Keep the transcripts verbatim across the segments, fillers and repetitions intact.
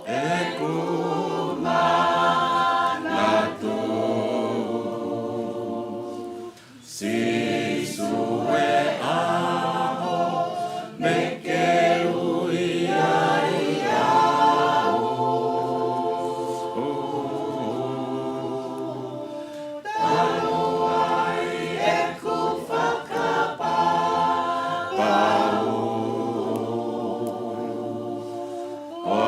ʻeku manatu. Sīsū e ʻaho naʻa ke ui ai au. Talu ai ʻeku fakapapau. ʻO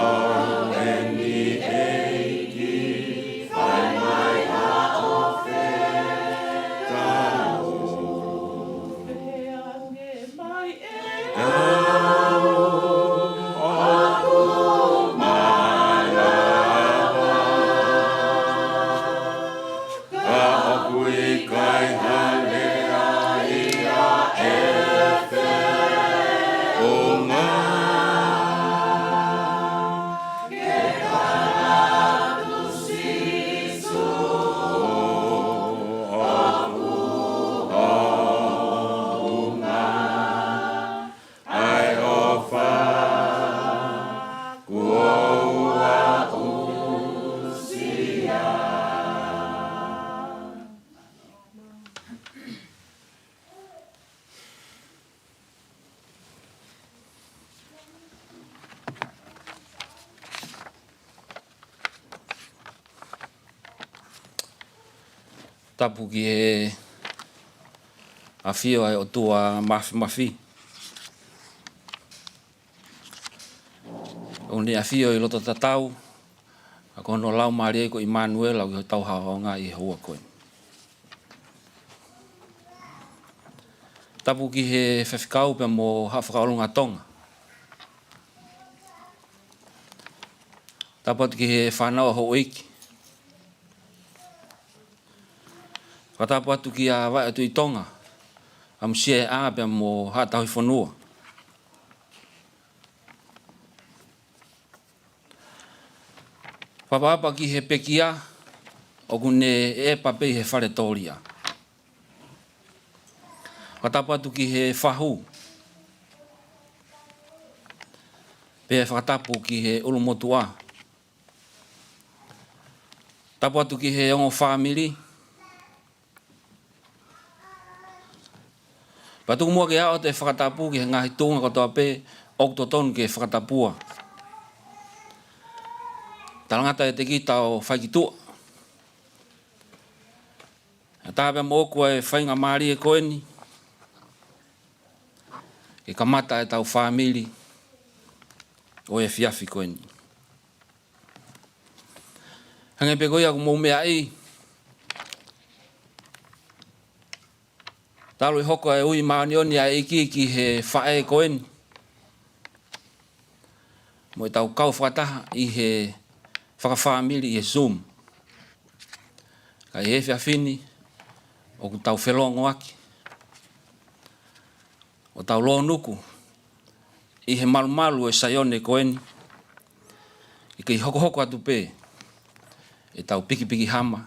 eni ʻEiki, fai mai haʻo fekau. Feange mai ʻe au ʻoku malava. Ka ʻoku ʻikai ha lea ia ʻe feʻunga ke kalatu Sīsū ʻoku hounga. ʻA e ʻofa kuo u aʻusia. Tapu ki he ʻafio ʻa e ʻOtua Māfimafi. ʻOku ne ʻafio ʻi loto tatau, ʻa ko hono Laumālie ko ʻImanuela ʻoku ʻi hotau haohaonga ʻi he houa ko eni. Tapu ki he faifekau pea mo Haʻa Fakaʻolunga Tonga. Tapu atu ki he fānau ʻa houʻeiki. Fakatapu atu kia Vaʻe ʻo Tuʻi Tonga, ʻa Musie ʻa pea mo Haʻa Tauhi Fonua. Fakaʻapaʻapa ki he pekia ʻoku ne ʻepa pē ʻi he fale tōlia. Fakatapu atu ki he fahu. Pea fakatapu ki he ʻulumotuʻa. Tapu atu ki he ongo fāmili. Pea tuku muʻa ke aʻu atu e fakatapu ki he ngaahi tuʻunga kotoa pē ʻoku totonu ke fakatapua. Talangata ʻiate kita ʻo fai ki tuʻa. ʻA tā pea mo ʻoku ʻa e faingamālie ko eni ke kamata ʻetau fāmili ʻo e efiafi ko eni. Hangē pē ko ia ʻoku mou meaʻi, talu e hoko e ui māʻoniʻoni ʻa e ʻEiki ki he faʻē ko eni mo ʻetau kau fakataha ʻi he fakafāmili ʻi he Zoom. Ka ʻi he efiafi ni ʻoku tau felōngoaki, ʻo tau lōnuku ʻi he malumalu ʻo e Saione ko eni, ʻi he kei hokohoko atu pē ʻetau pikipiki hama,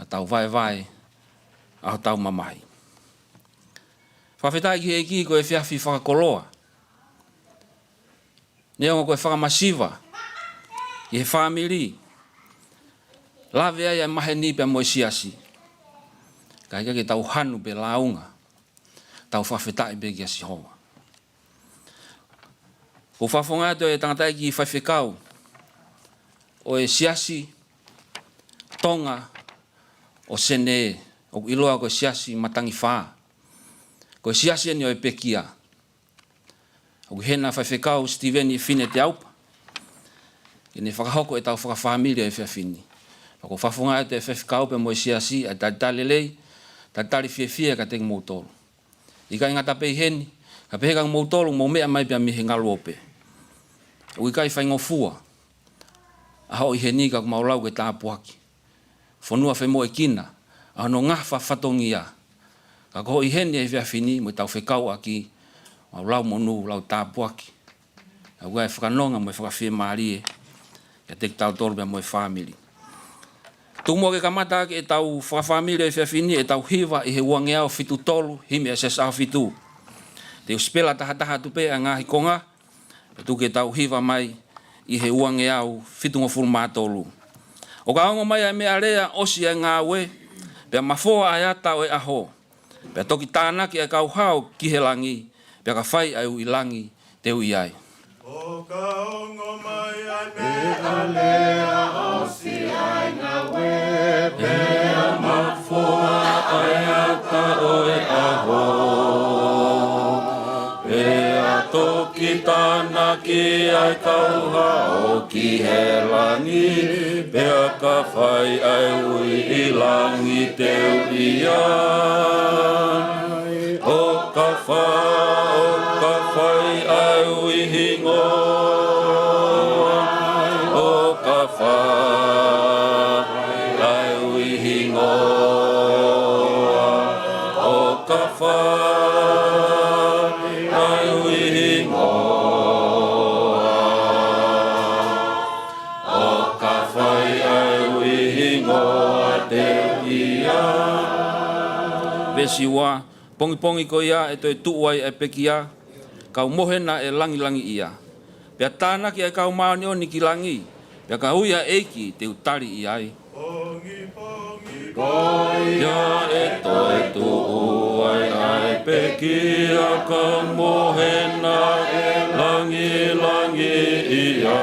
ʻa tau vaevae, ʻa hotau mamahi. Fakafetaʻi ki he ʻEiki ko e efiafi fakakoloa. Neongo ko e fakamasiva ʻi he fāmili, lave ai ʻa e maheni pea mo e siasi. Ka ʻikai ke tau hanu pe lāunga, tau fakafetaʻi pē kia Sihova. ʻOku ou fakafofonga atu e tangataʻeiki faifekau ʻo e Siasi Tonga ʻo Senē, ʻoku ʻiloa ko e Siasi Matangifā. Ko e siasi eni ʻo e pekia. ʻOku ʻi hena faifekau Sitiveni Fine Teaupa ke ne fakahoko ʻetau fakafāmili ʻo e efiafi ni. Pea ʻoku ou fakafofonga atu e faifekau pea mo e siasi ʻa e talitali lelei, talitali fiefia kiate kimoutolu. ʻIkai ngata pē ʻi heni, ka pehē kia kimoutolu ʻoku mou meʻa mai pea mei he ngaluope. ʻOku ʻikai faingofua ʻa hoʻo ʻi heni ka ʻoku mau lau ko e tāpuaki. Fonua femoʻuekina ʻa hono ngafa fatongia. Ka ko hoʻo ʻi heni he efiafi ni mo ʻetau fekauʻaki, mau lau monū, lau tāpuaki. ʻA ia ko e fakanonga mo e fakafiemālie kiate kitautolu pea mo e fāmili. Tuku muʻa ke kamata ʻaki ʻetau fakafāmili ʻo e efiafi ni ʻetau hiva ʻi he uangeau fitu tolu, himi ʻa e siasi ʻAhofitu. Te u sipela tahataha atu pē ʻa e ngaahi konga, pea tuku ke tau hiva mai ʻi he uangeau fitungofulu mā tolu. ʻO ka ongo mai ʻa e meʻalea, ʻosi ʻa e ngāue, pea mafoa ʻa e ata ʻo e ʻaho, pea toki tānaki ʻa e kau hao ki he langi, pea ka fai ʻa e ui langi te u ʻi ai. ʻO ka ongo mai ʻa e meʻalea, ʻosi ʻa e ngāue, pea mafoa ʻa e ata ʻo e ʻaho, pea toki tānaki ʻa e kau hao ki he langi, pea ka fai ʻa e ui ʻi langi te u ʻi ai. ʻO ka fa-, ʻo ka fai ʻa e ui hingoa, ʻo ka fai ʻa e ui hingoa, ʻo ka fai ʻa e ui hingoa, ʻo ka fai ʻa e ui hingoa te u ʻi ai. Veesi ua. Pongipongi ko ia ʻe toe tuʻu ai ʻa e pekia, kau mohe naʻe langilangiʻia, pea tānaki ʻa e kau māʻoniʻoni ki langi, pea ka ui ʻa e ʻEiki te u tali ʻi ai. Ko ia ʻe toe tuʻu ai ʻa e pekia, kau mohe naʻe langilangiʻia,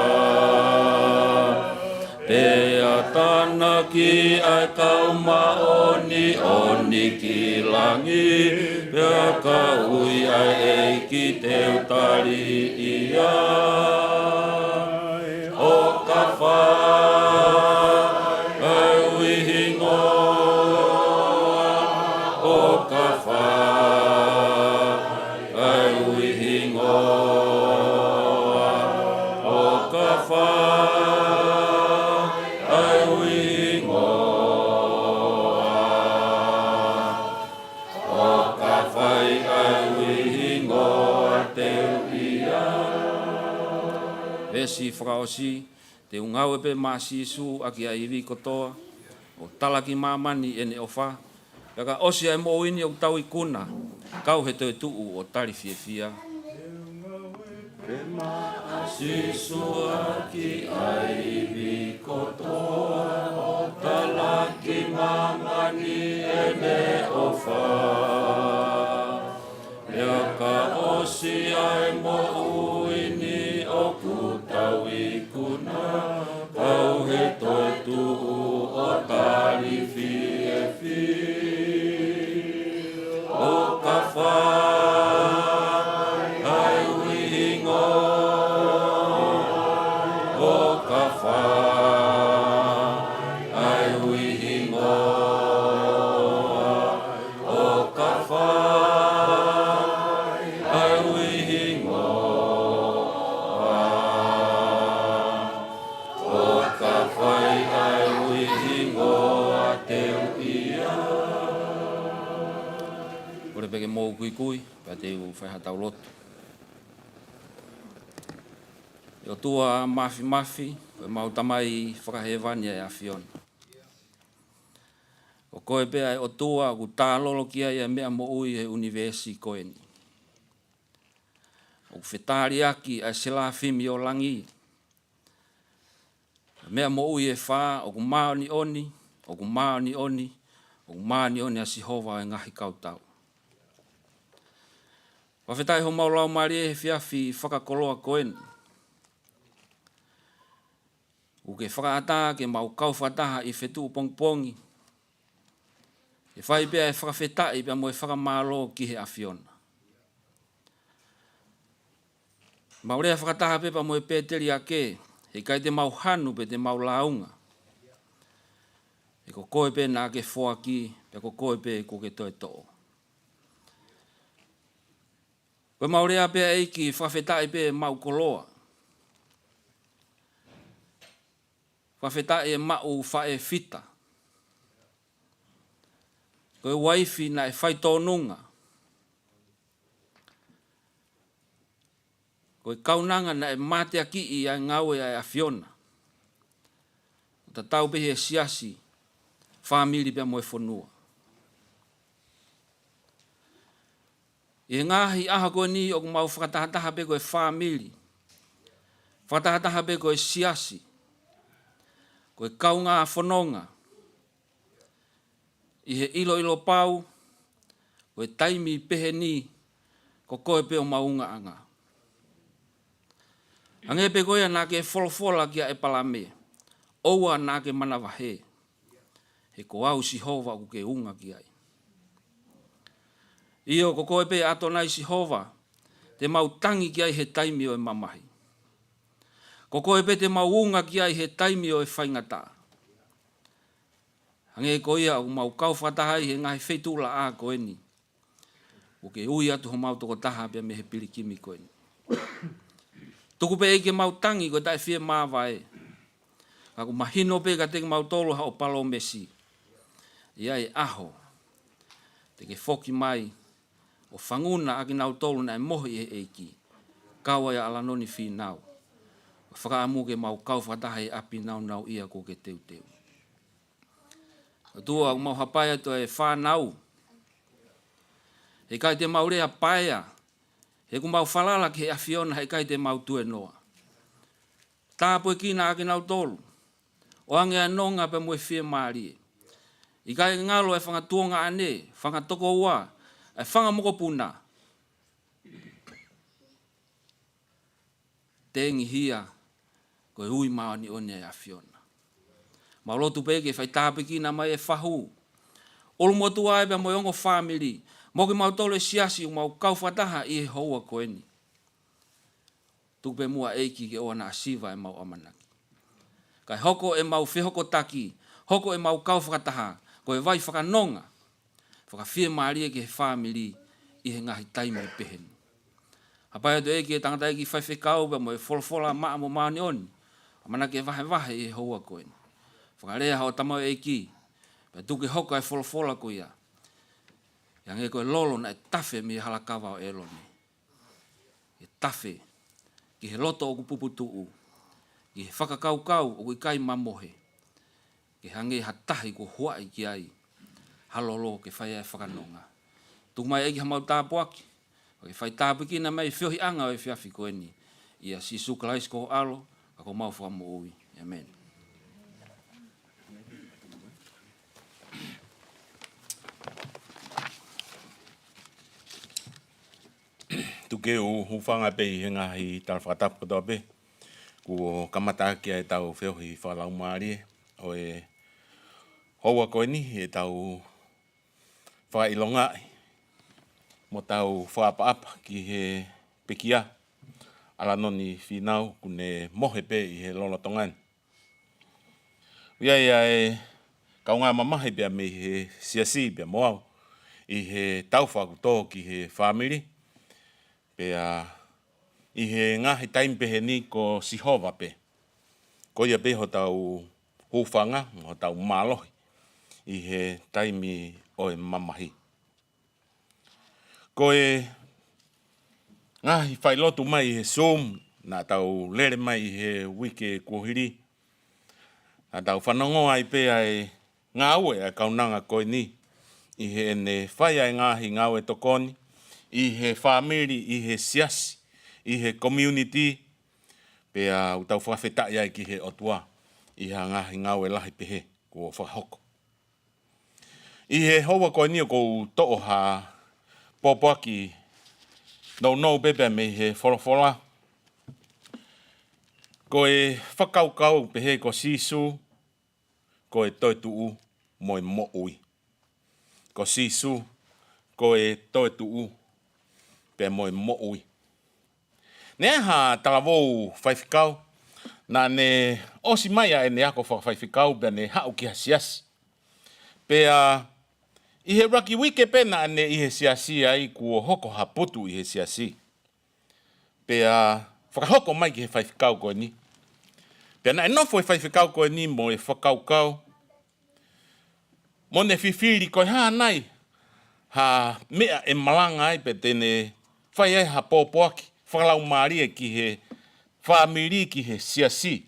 pea tānaki ʻa e kau māʻoniʻoni ki langi, pea ka ui ʻa e ʻEiki te u tali ʻi ai. ʻO ka fai ʻa e ui hingoa, ʻo ka fai ʻa e ui hingoa, ʻo ka fai ʻa e ui hingoa, ʻo ka fai ʻa e ui hingoa te u ʻi ai. Veesi fakaʻosi. Te u ngāue pē maʻa Sīsū ʻaki ʻa e ivi kotoa, ʻo tala ki māmani ʻene ʻofa, pea ka ʻosi ʻa e moʻui ni ʻoku tau ikuna, kau he toetuʻu ʻo tali fiefia. Pē maʻa Sīsū ʻaki ʻa e ivi kotoa, ʻo tala ki māmani ʻene ʻofa, pea ka ʻosi ʻa e moʻui ni ʻoku tau ikuna, kau he toetuʻu ʻo tali fiefia. ʻO ka fai ʻa e ui hingoa, ʻo ka fai ʻa e ui hingoa, ʻo ka fai ʻa e ui hingoa, ʻo ka fai ʻa e ui hingoa te u ʻi ai. Kole pē ke mou kuikui, pea te u fai haʻatau lotu. ʻE ʻOtua Māfimafi, ko ʻemau Tamai Fakahēvani ʻa e ʻAfiona. Ko koe pē ʻa e ʻOtua ʻoku tālolo ki ai ʻa e meʻa moʻui he ʻunivēsi ko eni. ʻOku fetaliaki ʻa e selafimi ʻo langi. Meʻa moʻui ʻe fā, ʻoku māʻoniʻoni, ʻoku māʻoniʻoni, ʻoku māʻoniʻoni ʻa Sihova ʻo e ngaahi kautau. Fakafetaʻi homau laumālie he efiafi fakakoloa ko eni. ʻOku ke fakaʻatā ke mau kau fakataha ʻi he fetuʻu pongipongi, ke fai pē ʻa e fakafetaʻi pea mo e fakamālō ki he ʻAfiona. Mau lea fakataha pē pea mo e pēteliake, he ʻikai te mau hanu pe te mau lāunga. He ko koe pē naʻa ke foaki, pea ko koe pē kuo ke toe toʻo. Ko ʻemau lea pē ʻEiki, fakafetaʻi pē maʻu koloa. Fakafetaʻi e maʻu faʻē fita. Ko e uaifi naʻe faitōnunga. Ko e kaunanga naʻe mateakiʻi ʻa e ngāue ʻa e ʻAfiona. ʻO tatau pē he siasi, fāmili pea mo e fonua. ʻI he ngaahi ʻaho ko eni ʻoku mau fakatahataha pē ko e fāmili. Fakatahataha pē ko e siasi, ko e kaungā fononga, ʻi he ʻiloʻilo pau, ko e taimi pehē ni, ko koe pē ʻo maungaʻanga. Hangē pē ko ia naʻa ke folofola kia ʻEpalame, ʻoua naʻa ke manavahē, he ko au Sihova ʻoku ke unga ki ai. ʻIo, ko koe pē ʻAtonai Sihova, te mau tangi ki ai he taimi ʻo e mamahi. Ko koe pē te mau unga ki ai he taimi ʻo e faingataʻa. Hangē ko ia ʻoku mau kau fakataha ai he ngaahi feituʻulaʻā ko eni, ʻoku ke ui atu homau tokotaha pea mei he pilikimi ko eni. Tuku pē ʻEiki ke mau tangi ko e taʻe fiemāvae. Ka ʻoku mahino pē kiate kimautolu haʻo palōmesi. ʻI ai e ʻaho te ke foki mai ʻo fanguna ʻa kinautolu naʻe mohe ʻi he ʻEiki, kau ai ʻa ʻAlanoni Fīnau. ʻO fakaʻamu ke mau kau fakataha he ʻapi nāunauʻia kuo ke teuteu. ʻOtua, ʻoku mau hapai atu e fānau. Heʻikai te mau lea paea, he ʻoku mau falala ki he ʻAfiona, heʻikai te mau tuenoa. Tāpuekina ʻa kinautolu ʻo ʻoange ʻa e nonga pea mo e fiemālie. ʻIkai ngalo e fanga tuongaʻane, fanga tokoua, e fanga mokopuna, tengihia ko e ui māʻoniʻoni ʻa e ʻAfiona. Mau lotu pē ke fai tāpuekina mai e fahu, ʻulumotuʻa ai pea mo e ongo fāmili, mo kimautolu e siasi ʻoku mau kau fakataha ʻi he houa ko eni. Tuku pē muʻa ʻEiki ke ʻoua naʻa siva ʻemau ʻamanaki, kae hoko ʻemau fehokotaki, hoko ʻemau kau fakataha ko e vai fakanonga, fakafiemālie ki he fāmili ʻi he ngaahi taimi pehē ni. Hapai atu ʻEiki e tangataʻeiki faifekau pea mo e folofola maʻa mo māʻoniʻoni, ʻamanaki ke vahevahe ʻi he houa ko eni. Fakalea haʻo tamaioʻeiki, pea tuku ke hoko e folofola ko ia, ʻo hangē ko e lolo naʻe tafe mei he halakava ʻo ʻĒlone. ʻE tafe ki he loto ʻoku puputuʻu, ki he fakakaukau ʻoku ʻikai mamohe, ke hangē ha tahi kuo huaʻi ki ai ha lolo ke fai ai e fakanonga. Tuku mai ʻEiki haʻamau tāpuaki, ʻo ke fai tāpuekina mai e feohiʻanga ʻo e efiafi ko eni. ʻIa Sīsū Kalaisi ko ho ʻAlo, ka ko homau Fakamoʻui. ʻĒmeni. Tuku ke u hūfanga pē ʻi he ngaahi tala fakatapu kotoa pē kuo kamata ʻaki ai ʻetau feohi fakalaumālie ʻo e houa ko eni, ʻetau fakaʻilongaʻi mo tau fakaʻapaʻapa ki he pekia ʻAlanoni Fīnau, ʻoku ne mohe pē ʻi he lolotonga ni. ʻOku ʻi ai ʻa e kaungā mamahi pea mei he siasi pea mo au ʻi he taufa ʻoku tō ki he fāmili. Pea ʻi he ngaahi taimi pehē ni ko Sihova pē, ko ia pē hotau hūfanga, hotau mālohi ʻi he taimi ʻo e mamahi. Ko e ngaahi failotu mai ʻi he Zoom naʻa tau lele mai ʻi he uike kuo hili, naʻa tau fanongo ai pē ʻa e ngāue ʻa e kaunanga ko eni ʻi heʻene fai ʻa e ngaahi ngāue tokoni ʻi he fāmili, ʻi he siasi, ʻi he community. Pea ʻoku tau fakafetaʻi ai ki he ʻOtua ʻi ha ngaahi ngāue lahi pehē kuo fakahoko. ʻI he houa ko eni ʻoku ou toʻo ha pōpoaki nounou pē pea mei he folofola. Ko e fakakaukau pehē ko Sīsū ko e toetuʻu mo e moʻui. Ko Sīsū ko e toetuʻu pea mo e moʻui. Naʻe ʻi ai ha talavou faifekau naʻa ne ʻosi mai ʻa ʻene ako fakafaifekau pea ne haʻu ki ha siasi. Pea ʻi he ʻuluaki uike pē naʻa ne ʻi he siasi ai, kuo hoko ha putu ʻi he siasi. Pea fakahoko mai ki he faifekau ko eni. Pea naʻe nofo e faifekau ko eni mo e fakakaukau, mo ne fifili ko e hā nai ha meʻa ʻe malanga ai pea te ne fai ai ha pōpoaki fakalaumālie ki he fāmili, ki he siasi.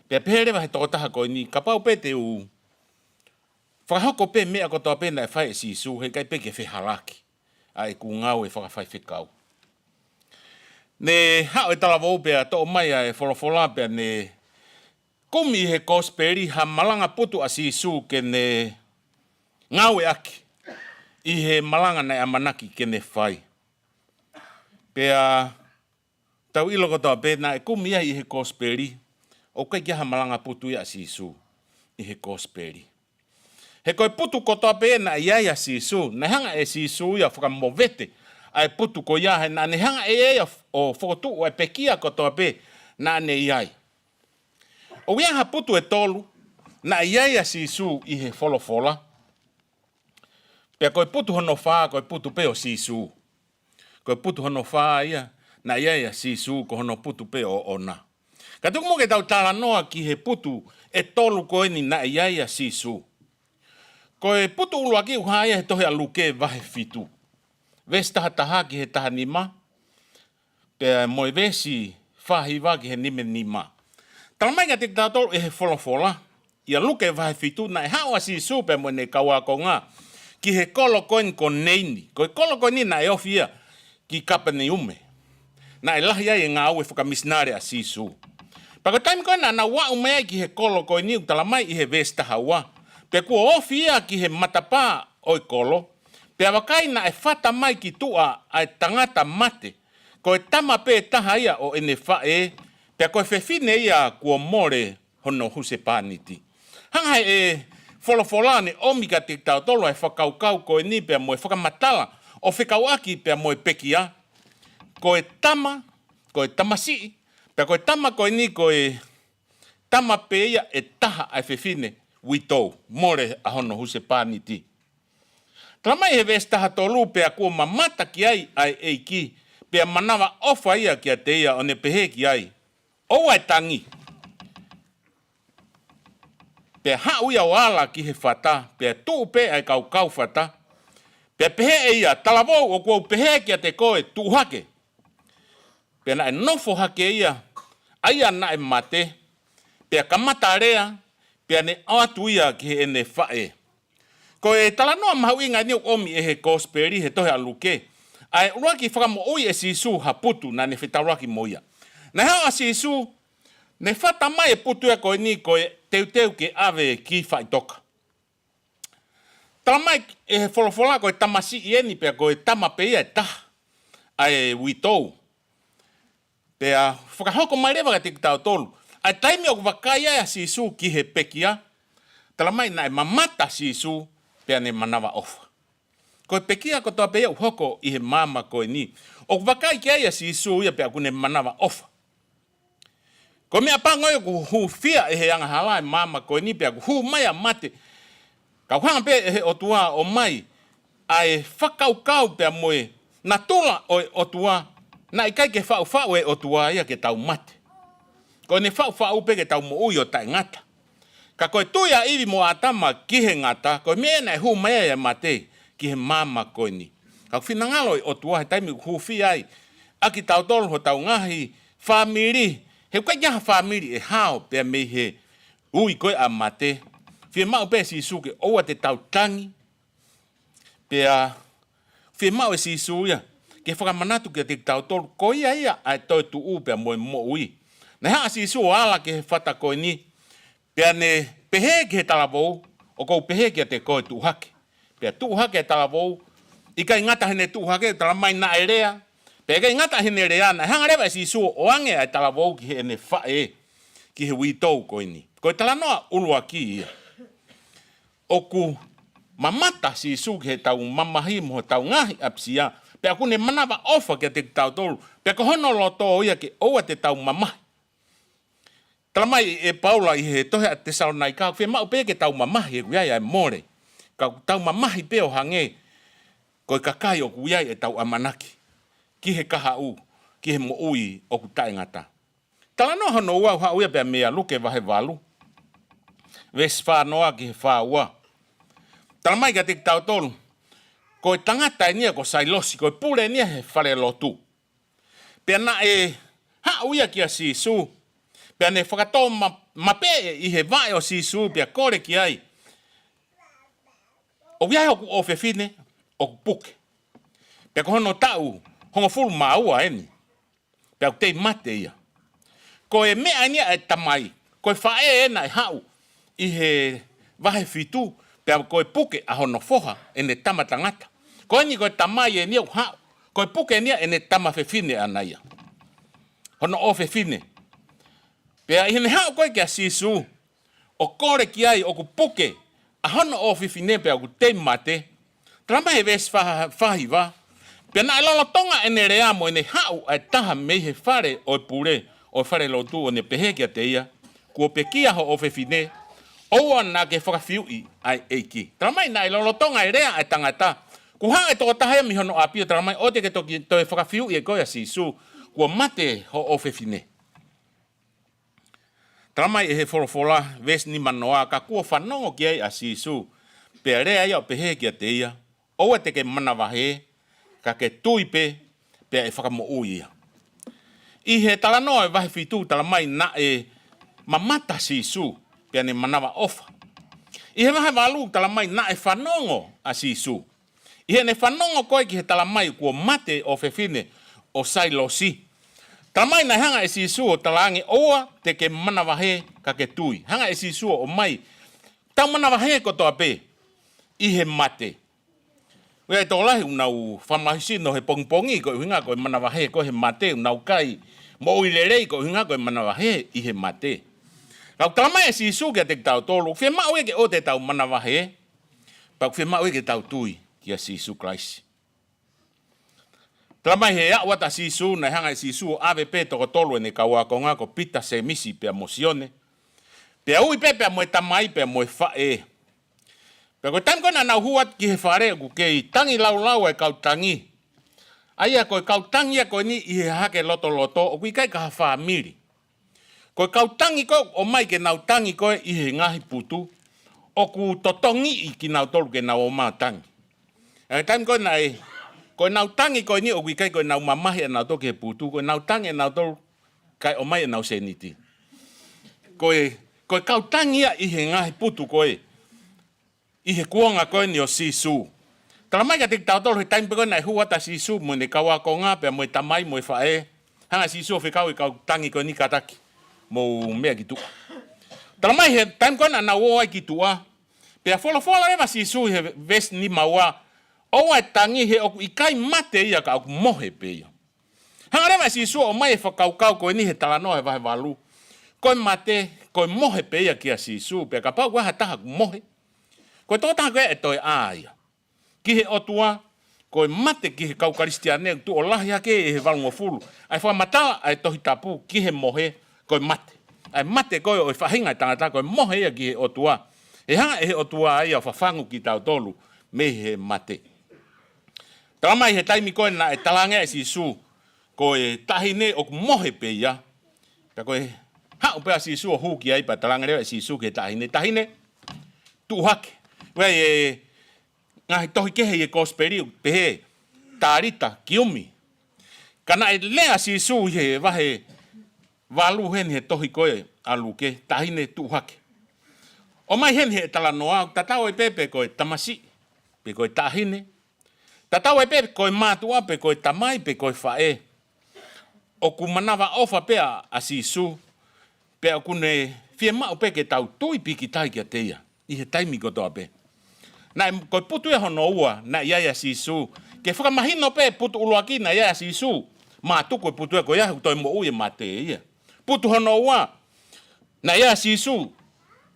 Pea pehē leva he tokotaha ko eni, kapau pē te u fakahoko pē meʻa kotoa pē naʻe fai ʻe Sīsū, heʻikai pē ke fehālaaki ʻa ʻeku ngāue fakafaifekau. Ne haʻu e talavou pea toʻo mai ʻa e folofola pea ne kumi ʻi he kosipeli ha malanga putu ʻa Sīsū ke ne ngāueʻaki ʻi he malanga naʻe ʻamanaki ke ne fai. Pea tau ʻilo kotoa pē naʻe kumi ai ʻi he kosipeli, ʻoku ʻikai ke ʻi ai ha malanga putu ia ʻa Sīsū ʻi he kosipeli. He ko e putu kotoa pē naʻe ʻi ai ʻa Sīsū, naʻe hanga ʻe Sīsū ia ʻo fakamovete ʻa e putu ko ia, he naʻa ne hanga ʻe ia ʻo fokotuʻu ʻa e pekia kotoa pē naʻa ne ʻi ai. ʻOku ʻi ai ha putu ʻe tolu naʻe ʻi ai ʻa Sīsū ʻi he folofola. Pea ko e putu hono fā, ko e putu pē ʻo Sīsū. Ko e putu hono fā ia naʻe ʻi ai ʻa Sīsū, ko hono putu pē ʻoʻona. Ka tuku muʻa ke tau talanoa ki he putu ʻe tolu ko eni naʻe ʻi ai ʻa Sīsū. Ko e putu ʻuluaki ʻoku hā ia he tohi ʻa Luke vahe fitu, veesi taha taha ki he taha nima, pea mo e veesi fā hiva ki he nima nima. Talamai kiate kitautolu ʻe he folofola, ʻia Luke vahe fitu, naʻe haʻu ʻa Sīsū pea mo ʻene kau ākonga ki he kolo ko eni ko Neini. Ko e kolo ko eni naʻe ofi ia ki Kapeniume. Naʻe lahi ai e ngāue fakamisinale ʻa Sīsū. Pea ko e taimi ko ē naʻa nau aʻu mai ai ki he kolo ko eni, ʻoku talamai ʻi he veesi taha ua, pea kuo ofi ia ki he matapā ʻo e kolo, pea vakai, naʻe fata mai ki tuʻa ʻa e tangata mate, ko e tama pē taha ia ʻo ʻene faʻē, pea ko e fefine ia kuo mole hono husepāniti. Hanga ʻe he folofola ʻo ne ʻomi kiate kitautolu ʻa e fakakaukau ko eni pea mo e fakamatala ʻo fekauʻaki pea mo e pekia. Ko e tama, ko e tamasiʻi, pea ko e tama ko eni ko e tama pē ia ʻe taha ʻa e fefine uitou, mole ʻa hono husepāniti. Talamai he veesi taha tolu, pea kuo mamata ki ai ʻa e ʻEiki, pea manavaʻofa ia kiate ia, ʻo ne pehē ki ai, ʻoua ʻe tangi. Pea haʻu ia ʻo ala ki he fata, pea tuʻu pē ʻa e kaukau fata. Pea pehē ʻe ia, talavou, ʻoku ou pehē kiate koe, tuʻu hake. Pea naʻe nofo hake ia, ʻa ia naʻe mate, pea kamata lea, pea ne ʻoatu ia ki heʻene faʻē. Ko e talanoa mahuʻinga eni ʻoku ʻomi ʻe he kosipeli he tohi ʻa Luke, ʻa e ʻuluaki fakamoʻui ʻe Sīsū ha putu naʻa ne fetaulaki mo ia. Naʻe haʻu ʻa Sīsū, ne fata mai e putu ia ko eni ko e teuteu ke ʻave ki faʻitoka. Talamai ʻe he folofola ko e tamasiʻi eni pea ko e tama pē ia ʻe taha ʻa e uitou. Pea fakahoko mai leva kiate kitautolu ʻa e taimi ʻoku vakai ai ʻa Sīsū ki he pekia. Talamai naʻe mamata Sīsū pea ne manavaʻofa. Ko e pekia kotoa pē ia ʻoku hoko ʻi he maama ko eni, ʻoku vakai ki ai ʻa Sīsū ia pea ʻoku ne manavaʻofa. Ko e meʻapango ia ʻoku hūfia ʻe he angahala e maama ko eni pea ʻoku hū mai ʻa mate. Ka ʻoku hanga pē ʻe he ʻOtua ʻo ʻomai ʻa e fakakaukau pea mo e natula ʻo e ʻOtua, naʻe ʻikai ke faʻufaʻu e ʻOtua ia ke tau mate. Ko ʻene faʻufaʻu pē ke tau moʻui ʻo taʻengata. Ka ko e tui ʻa ʻIvi mo ʻĀtama ki he ngata, ko e meʻa naʻe hū mai ai ʻa e mate ki he maama ko eni. Ka ʻoku finangalo e ʻOtua he taimi ʻoku hūfia ai ʻa kitautolu hotau ngaahi fāmili, he ʻoku ʻikai ke ʻi ai ha fāmili ʻe hao pea mei he ui ko ē ʻa mate. Fiemaʻu pē ʻe Sīsū ke ʻoua te tau tangi, pea fiemaʻu ʻe Sīsū ia ke fakamanatu kiate kitautolu, ko ia ia ʻa e toetuʻu pea mo e moʻui. Naʻe haʻu ʻa Sīsū ʻo ala ki he fata ko eni, pea ne pehē ki he talavou, ʻoku ou pehē kiate koe, tuʻu hake. Pea tuʻu hake e talavou, ʻikai ngata heʻene tuʻu hake, talamai naʻe lea. Pea ʻikai ngata heʻene lea, naʻe hanga leva ʻe Sīsū ʻo ʻoange ʻa e talavou ki heʻene faʻē, ki he uitou ko eni. Ko e talanoa ʻuluaki ia. ʻOku mamata Sīsū ki heʻetau mamahi mo hotau ngaahi ʻapisia, pea ʻoku ne manavaʻofa kiate kitautolu, pea ko hono loto ia ke ʻoua te tau mamahi. Talamai ʻe Paula ʻi he tohi ʻa Tesalonaika, ʻoku fiemaʻu pē ke tau mamahi he ʻoku ʻi ai ʻa e mole. Ka ʻoku tau mamahi pē ʻo hangē ko e kakai ʻoku ʻi ai ʻetau ʻamanaki ki he kahaʻu, ki he moʻui ʻoku taʻengata. Talanoa hono ua ʻoku haʻu ia pea mei a Luke vahe valu, veesi fā noa ki he fā ua. Talamai kiate kitautolu, ko e tangata eni ia ko Sailosi, ko e pule eni ia he fale lotu. Pea naʻe haʻu ia kia Sīsū, pea ne fakatō ma-, mapeʻe ʻi he vaʻe ʻo Sīsū, pea kole ki ai, ʻoku ʻi ai hoku ʻofefine ʻoku puke. Pea ko hono taʻu hongofulu mā ua eni. Pea ʻoku tei mate ia. Ko e meʻa eni ia ʻa e tamai, ko e faʻē ena ʻe haʻu ʻi he vahe fitu, pea ko e puke ʻa hono foha ʻene tama tangata. Ko eni ko e tamai eni ia ʻoku haʻu, ko e puke eni ia ʻene tama fefine ʻaʻana ia. Hono ʻofefine. Pea ʻi heʻene haʻu ko ē kia Sīsū, ʻo kole ki ai ʻoku puke ʻa hono ʻofefine pea ʻoku tei mate. Talamai he veesi fā, fā hiva. Pea naʻe lolotonga ʻene lea mo ʻene haʻu ʻa e taha mei he fale ʻo e pule ʻo e fale lotu ʻo ne pehē kiate ia, kuo pekia hoʻo ʻofefine, ʻoua naʻa ke fakafiuʻi ʻa e ʻEiki. Talamai naʻe lolotonga e lea ʻa e tangata. Kuo haʻu e tokotaha ia mei hono ʻapi ʻo talamai ʻoua te ke toki toe fakafiuʻi ʻe koe ʻa Sīsū, kuo mate hoʻo ʻofefine. Talamai ʻe he folofola, veesi nimanoa, ka kuo fanongo ki ai ʻa Sīsū, pea lea ia ʻo pehē kiate ia, ʻoua te ke manavahē, ka ke tui pē, pea ʻe fakamoʻui ia. ʻI he talanoa ʻo e vahe fitu talamai naʻe mamata Sīsū, pea ne manavaʻofa. ʻI he vahe valu talamai naʻe fanongo ʻa Sīsū. ʻI heʻene fanongo ko ē ki he talamai kuo mate ʻofefine ʻo Sailosi. Talamai naʻe hanga ʻe Sīsū ʻo talaange ʻoua te ke manavahē ka ke tui. Hanga ʻe Sīsū ʻo ʻomai, tau manavahē kotoa pē ʻi he mate. ʻOku ʻi ai e tokolahi ʻoku nau fakamālohisino he pongipongi ko e ʻuhinga ko e manavahē ko e he mate, ʻoku nau kai moʻui lelei ko e ʻuhinga ko e manavahē ʻi he mate. Ka ʻoku talamai ʻe Sīsū kiate kitautolu, ʻoku fiemaʻu ia ke ʻoua te tau manavahē, pea ʻoku fiemaʻu ia ke tau tui kia Sīsū Kalaisi. Talamai he aʻu atu ʻa Sīsū, naʻe hanga ʻe Sīsū ʻo ʻave pē toko tolu ʻene kau ākonga ko Pita, Sēmisi pea mo Sione. Pea ui pē pea mo e tamai pea mo e faʻē. Pea ko e taimi ko ē naʻa nau hū atu ki he fale ʻoku kei tangi laulau ʻa e kau tangi. ʻA ia ko e kau tangi ia ko eni ʻi he hahake lotoloto, ʻoku ʻikai ko ha fāmili. Ko e kau tangi ko ē ʻoku ʻomai ke nau tangi ko ē ʻi he ngaahi putu, ʻoku totongiʻi kinautolu ke nau ō mai ʻo tangi. ʻA e taimi ko ē naʻe, ko ʻenau tangi ko eni ʻoku ʻikai ko ʻenau mamahi ʻanautolu ki he putu, ko ʻenau tangi ʻanautolu kae ʻomai ʻenau sēniti. Ko e, ko e kau tangi ia ʻi he ngaahi putu ko ē, ʻi he kuonga ko eni ʻo Sīsū. Talamai kiate kitautolu he taimi pē ko ē naʻe hū atu ʻa Sīsū mo ʻene kau ākonga pea mo e tamai mo e faʻē. Hanga ʻe Sīsū ʻo fekau e kau tangi ko eni kātaki, mou meʻa ki tuʻa. Talamai he taimi ko ē naʻa nau ō ai ki tuʻa, pea folofola leva ʻa Sīsū he veesi nimaua, ʻoua ʻe tangi he ʻoku ʻikai mate ia ka ʻoku mohe pē ia. Hanga leva ʻe Sīsū ʻo ʻomai e fakakaukau ko eni he talanoa he vahe valu. Ko e mate, ko e mohe pē ia kia Sīsū, pea kapau ʻoku ʻi ai ha taha ʻoku mohe, ko e tokotaha ko ē ʻe toe ʻā ia ki he ʻOtua. Ko e mate ki he kau Kalisitiane ʻoku tuʻo lahi hake ʻi he valungofulu ʻa e fakamatala ʻa e Tohi Tapu ki he mohe, ko e mate. ʻA e mate ko ē ʻo e faʻahinga ʻo e tangata ko e mohe ia ki he ʻOtua. ʻE hanga ʻe he ʻOtua ia ʻo fafangu kitautolu mei he mate. Talamai he taimi ko ē naʻe talaange ai ʻe Sīsū ko e taʻahine ʻoku mohe pē ia. Pea ko e haʻu pē ʻa Sīsū ʻo hū ki ai pea talaange leva ʻe Sīsū ki he taʻahine, taʻahine, tuʻu hake. ʻOku ʻi ai e ngaahi tohi kehe ʻi he Kosipeli ʻoku pehē, Talita kiumi. Ka naʻe lea ʻa Sīsū ʻi he vahe valu heni he tohi ko ē ʻa Luke, taʻahine tuʻu hake. ʻOmai heni he talanoa, ʻoku tatau ai pē pe ko e tamasiʻi, pe ko e taʻahine. Tatau ai pē ko e mātuʻa, pe ko e tamai, pe ko e faʻē. ʻOku manavaʻofa pē ʻa Sīsū, pea ʻoku ne fiemaʻu pē ke tau tui pīkitai kiate ia ʻi he taimi kotoa pē. Naʻe, ko e putu ia hono ua, naʻe ʻi ai ʻa Sīsū. Ke fakamahino pē putu ʻuluaki naʻe ʻi ai ʻa Sīsū. Mātuku e putu ia ko ia, ʻoku toe moʻui e mate ia. Putu hono ua, naʻe ʻi ai ʻa Sīsū.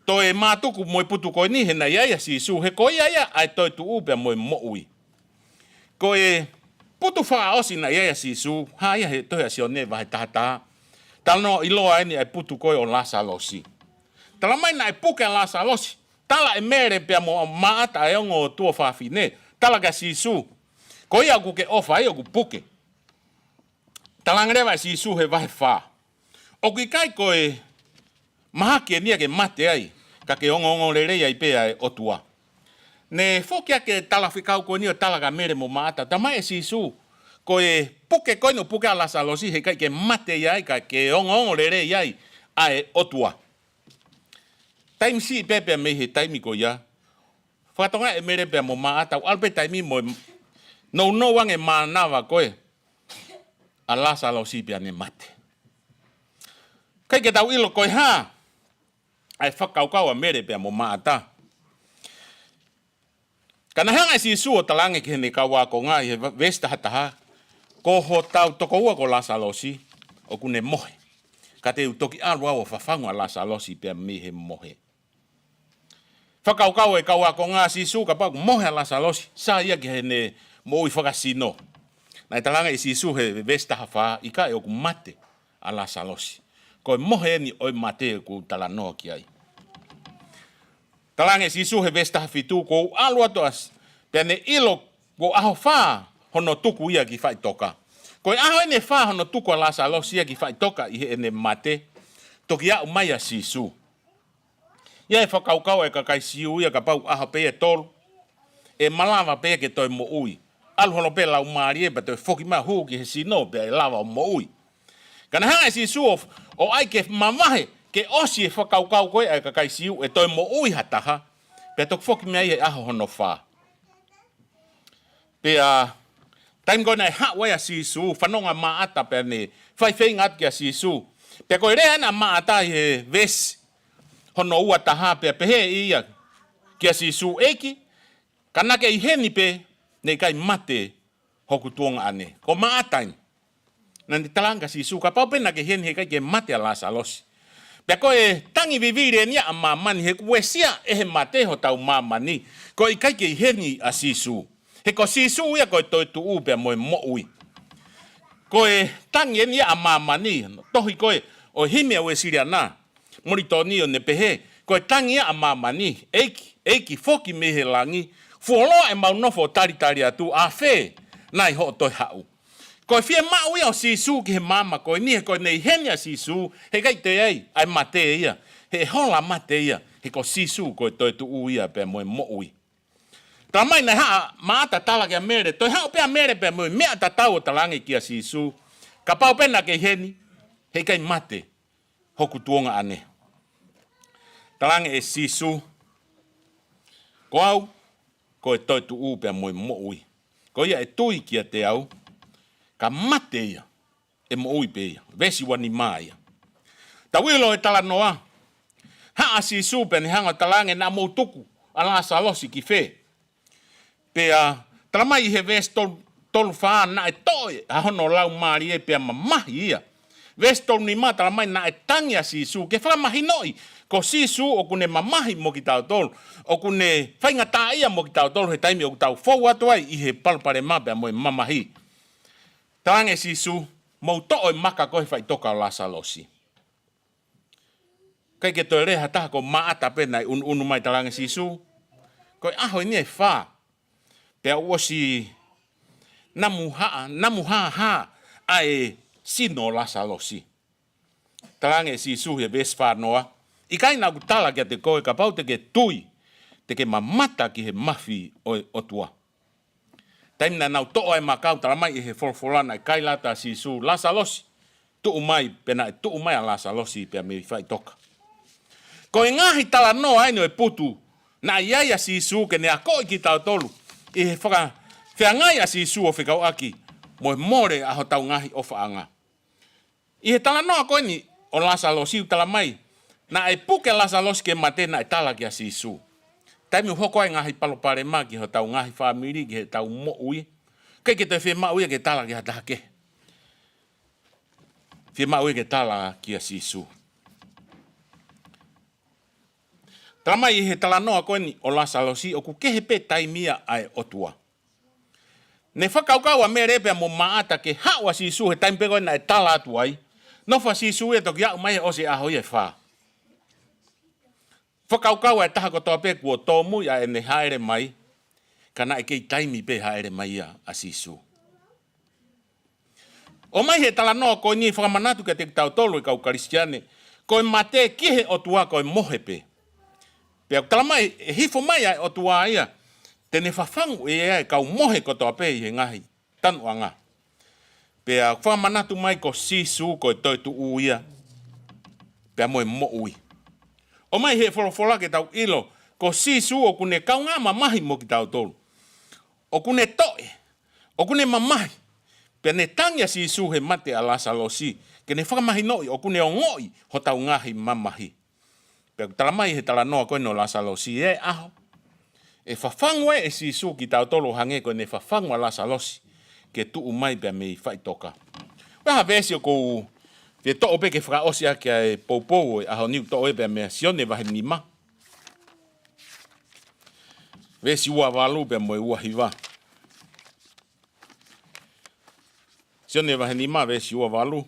Toe mātuku mo e putu ko eni he naʻe ʻi ai ʻa Sīsū. He ko ia ia ʻa e toetuʻu pea mo e moʻui. Ko e putu fakaʻosi naʻe ʻi ai ʻa Sīsū, hā ia he tohi ʻa Sione vahe taha taha. Talanoa ʻiloa eni ʻa e putu ko ē ʻo Lasalosi. Talamai naʻe puke ʻa Lasalosi. Tala ʻe Mele pea mo Maʻata ʻa e ongo tuofāfine. Tala kia Sīsū, ko ia ʻoku ke ʻofa ai ʻoku puke. Talaange leva ʻe Sīsū he vahe fā, ʻoku ʻikai ko e mahaki eni ia ke mate ai, ka ke ongoongolelei ai pē ʻa e ʻOtua. Ne foki hake e talafekau ko eni ʻo tala kia Mele mo Maʻata, talamai ʻe Sīsū, ko e puke ko eni ʻoku puke ai ʻa Lasalosi, he ʻikai ke mate ia ai, ka ke ongoongolelei ai ʻa e ʻOtua. Taimi siʻi pē pea mei he taimi ko ia, fakatokangaʻi ʻe Mele pea mo Maʻata, ʻoku ʻalu pē taimi mo e nounou ange mānava ko ē ʻa Lasalosi pea ne mate. ʻIkai ke tau ʻilo ko e hā ʻa e fakakaukau ʻa Mele pea mo Maʻata. Ka naʻe hanga ʻe Sīsū ʻo talaange ki heʻene kau ākonga ʻi he va-, veesi taha taha, ko hotau tokoua ko Lasalosi ʻoku ne mohe. Ka te u toki ʻalu au ʻo fafangu ʻa Lasalosi pea mei he mohe. Fakakaukau e kau ākonga ʻa Sīsū kapau ʻoku mohe ʻa Lasalosi, sai ia ki heʻene moʻui fakasino. Naʻe talaange ʻe Sīsū he veesi taha fā, ʻikai, ʻoku mate ʻa Lasalosi. Ko e mohe eni ʻo e mate ʻoku talanoa ki ai. Talaange ʻe Sīsū he veesi taha fitu, kuo u ʻalu atu ʻa S-, pea ne ʻilo kuo ʻaho fā hono tuku ia ki faʻitoka. Ko e ʻaho eni ʻe fā hono tuku ʻa Lasalosi ia ki faʻitoka ʻi heʻene mate, toki aʻu mai ʻa Sīsū. ʻI ai e fakakaukau ʻa e kakai Siu ia kapau ʻaho pē ia ʻe tolu, ʻe malava pē ia ke toe moʻui. ʻAlu holo pē laumālie pea toe foki mai hū ki he sino pea ʻe lava ʻo moʻui. Ka naʻe hanga ʻe Sīsū ʻo, ʻo ʻai ke mavahe, ke ʻosi e fakakaukau ko ē ʻa e kakai Siu ʻe toe moʻui ha taha, pea toki foki mai he ʻaho hono fā. Pea, taimi ko ē naʻe haʻu ai ʻa Sīsū, fanongo ʻa Maʻata pea ne fai feinga atu kia Sīsū. Pea ko e lea ena ʻa Maʻata ʻi he veesi hono ua taha pea pehē ʻe ia kia Sīsū, ʻEiki, ka naʻa ke ʻi heni pē, ne ʻikai mate hoku tuongaʻane. Ko Maʻata eni. Naʻa ne talaange kia Sīsū, kapau pē naʻa ke ʻi heni he ʻikai ke mate ʻa Lasalosi. Pea ko e tangi vivili eni ia ʻa māmani he kuo uesia ʻe he mate hotau māmani. Ko e ʻikai ke ʻi heni ʻa Sīsū. He ko Sīsū ia ko e toetuʻu pea mo e moʻui. Ko e tangi eni ia ʻa māmani, tohi ko ē ʻo e himi ʻa e Uēsiliana, Molitoni, ʻo ne pehē, ko e tangi ia ʻa māmani, ʻEiki, ʻEiki, foki mei he langi, fuoloa ʻemau nofo ʻo talitali atu, ʻafē nai hoʻo toe haʻu. Ko e fiemaʻu ia ʻo Sīsū ki he maama ko eni, he ko ʻene ʻi heni ʻa Sīsū, he ʻikai toe ʻi ai ʻa e mate ia, he ʻe hola mate ia, he ko Sīsū ko e toetuʻu ia pea mo e moʻui. Talamai naʻe haʻu ʻa Maʻata ʻo tala kia Mele, toe haʻu pē ʻa Mele pea mo e meʻa tatau ʻo talaange kia Sīsū, kapau pē naʻa ke ʻi heni, he ʻikai mate hoku tuongaʻane. Talaange ʻe Sīsū, ko au, ko e toetuʻu pea mo e moʻui. Ko ia ʻe tui kiate au, ka mate ia, ʻe moʻui pē ia. Veesi ua nima ia. Tau ʻilo e talanoa, haʻu ʻa Sīsū pea ne hanga ʻo talaange naʻa mou tuku ʻa Lasalosi ki fē. Pea, talamai ʻi he veesi tolu, tolu fā naʻe toe ʻa hono laumālie pea mamahi ia. Veesi tolu nima talamai naʻe tangi ʻa Sīsū ke fakamahinoʻi, ko Sīsū ʻoku ne mamahi mo kitautolu, ʻoku ne faingataʻaʻia mo kitautolu he taimi ʻoku tau fou atu ai ʻi he palopalema pea mo e mamahi. Talaange ʻe Sīsū, mou toʻo e maka ko ē he faʻitoka ʻo Lasalosi. ʻIkai ke toe lea ha taha, ko Maʻata pē naʻe ʻunuʻunu mai, talaange ʻe Sīsū, ko e ʻaho eni ʻe fā, pea ʻoku ʻosi namu hā, namu hāhā ʻa e sino ʻo Lasalosi. Talaange ʻe Sīsū he veesi fā noa, ʻikai naʻa ku tala kiate koe kapau te ke tui, te ke mamata ki he mafi ʻo e ʻOtua. Taimi naʻa nau toʻo ai e maka, talamai ʻe he folofola naʻe kaila atu ʻa Sīsū, Lasalosi, tuʻu mai, pea naʻe tuʻu mai ʻa Lasalosi pea mei faʻitoka. Ko e ngaahi talanoa eni ʻo e putu, naʻe ʻi ai ʻa Sīsū ke ne akoʻi kitautolu, ʻi he fakafeangai ʻa Sīsū ʻo fekauʻaki mo e mole ʻa hotau ngaahi ʻofaʻanga. ʻI he talanoa ko eni ʻo Lasalosi, ʻoku talamai, naʻe puke ʻa Lasalosi ke mate naʻe tala kia Sīsū. Taimi ʻoku hoko ai e ngaahi palopalema ki hotau ngaahi fāmili, ki heʻetau moʻui, ʻikai ke toe fiemaʻu ia ke tala ki ha taha kehe. Fiemaʻu ia ke tala kia Sīsū. Talamai ʻi he talanoa ko eni ʻo Lasalosi, ʻoku kehe pē taimi ia ʻa e ʻOtua. Ne fakakaukau ʻa Mele pea mo Maʻata ke haʻu ʻa Sīsū he taimi pē ko ē naʻe tala atu ai. Nofo ʻa Sīsū ia toki aʻu mai he ʻosi e ʻaho ia ʻe fā. Fakakaukau ʻa e taha kotoa pē kuo tōmui ʻa ʻene hāʻele mai, ka naʻe kei taimi pē hāʻele mai ia ʻa Sīsū. ʻOmai he talanoa ko eni fakamanatu kiate kitautolu e kau Kalisitiane, ko e mate ki he ʻOtua ko e mohe pē. Pea ʻoku talamai, ʻe hifo mai ʻa e ʻOtua ia, te ne fafangu ʻe ia e kau mohe kotoa pē ʻi he ngaahi tanuʻanga. Pea fakamanatu mai ko Sīsū ko e toetuʻu ia, pea mo e moʻui. ʻOmai he folofola ke tau ʻilo, ko Sīsū ʻoku ne kaungā mamahi mo kitautolu. ʻOku ne toʻe, ʻoku ne mamahi, Pea ne tangi ʻa Sīsū he mate ʻa Lasalosi, ke ne fakamahinoʻi ʻoku ne ongoʻi hotau ngaahi mamahi. Pea ʻoku tala mai he talanoa ko eni ʻo Lasalosi, ʻi he ʻaho ʻe fafangu ai ʻe Sīsū kitautolu ʻo hangē ko ʻene fafangu ʻa Lasalosi, ke tuʻu mai pea mei faʻitoka. ʻOku ʻi ai ha veesi ʻoku ou fie toʻo pē ke fakaʻosi ʻaki ʻa e poupou ʻo e ʻaho ni, ʻoku toʻo ia pea mei Sione vahe nima, veesi ua valu pea mo e ua hiva. Sione vahe nima veesi ua valu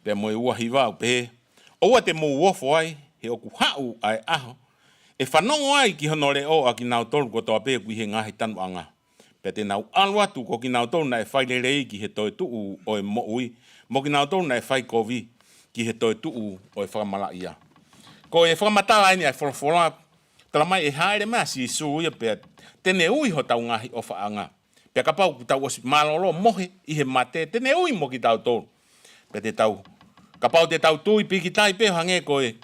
pea mo e ua hiva, ʻoku pehē: ʻOua te mou ofo ai, he ʻoku haʻu ʻa e ʻaho ʻe fanongo ai ki hono leʻo ʻa kinautolu kotoa pē ʻoku ʻi he ngaahi tanuʻanga. Pea te nau ʻalu atu, ko kinautolu naʻe fai lelei ki he toetuʻu ʻo e moʻui, mo kinautolu naʻe fai kovi ki he toetuʻu ʻo e fakamalaʻia. Ko e fakamatala eni ʻa e folofola, tala mai ʻe hāʻele mai ʻa Sīsū ia pea te ne ui hotau ngaahi ʻofaʻanga. Pea kapau ʻoku tau ʻosi mālōlō mohe ʻi he mate, te ne ui mo kitautolu. Pea te tau, kapau te tau tui pikitai pē ʻo hangē ko e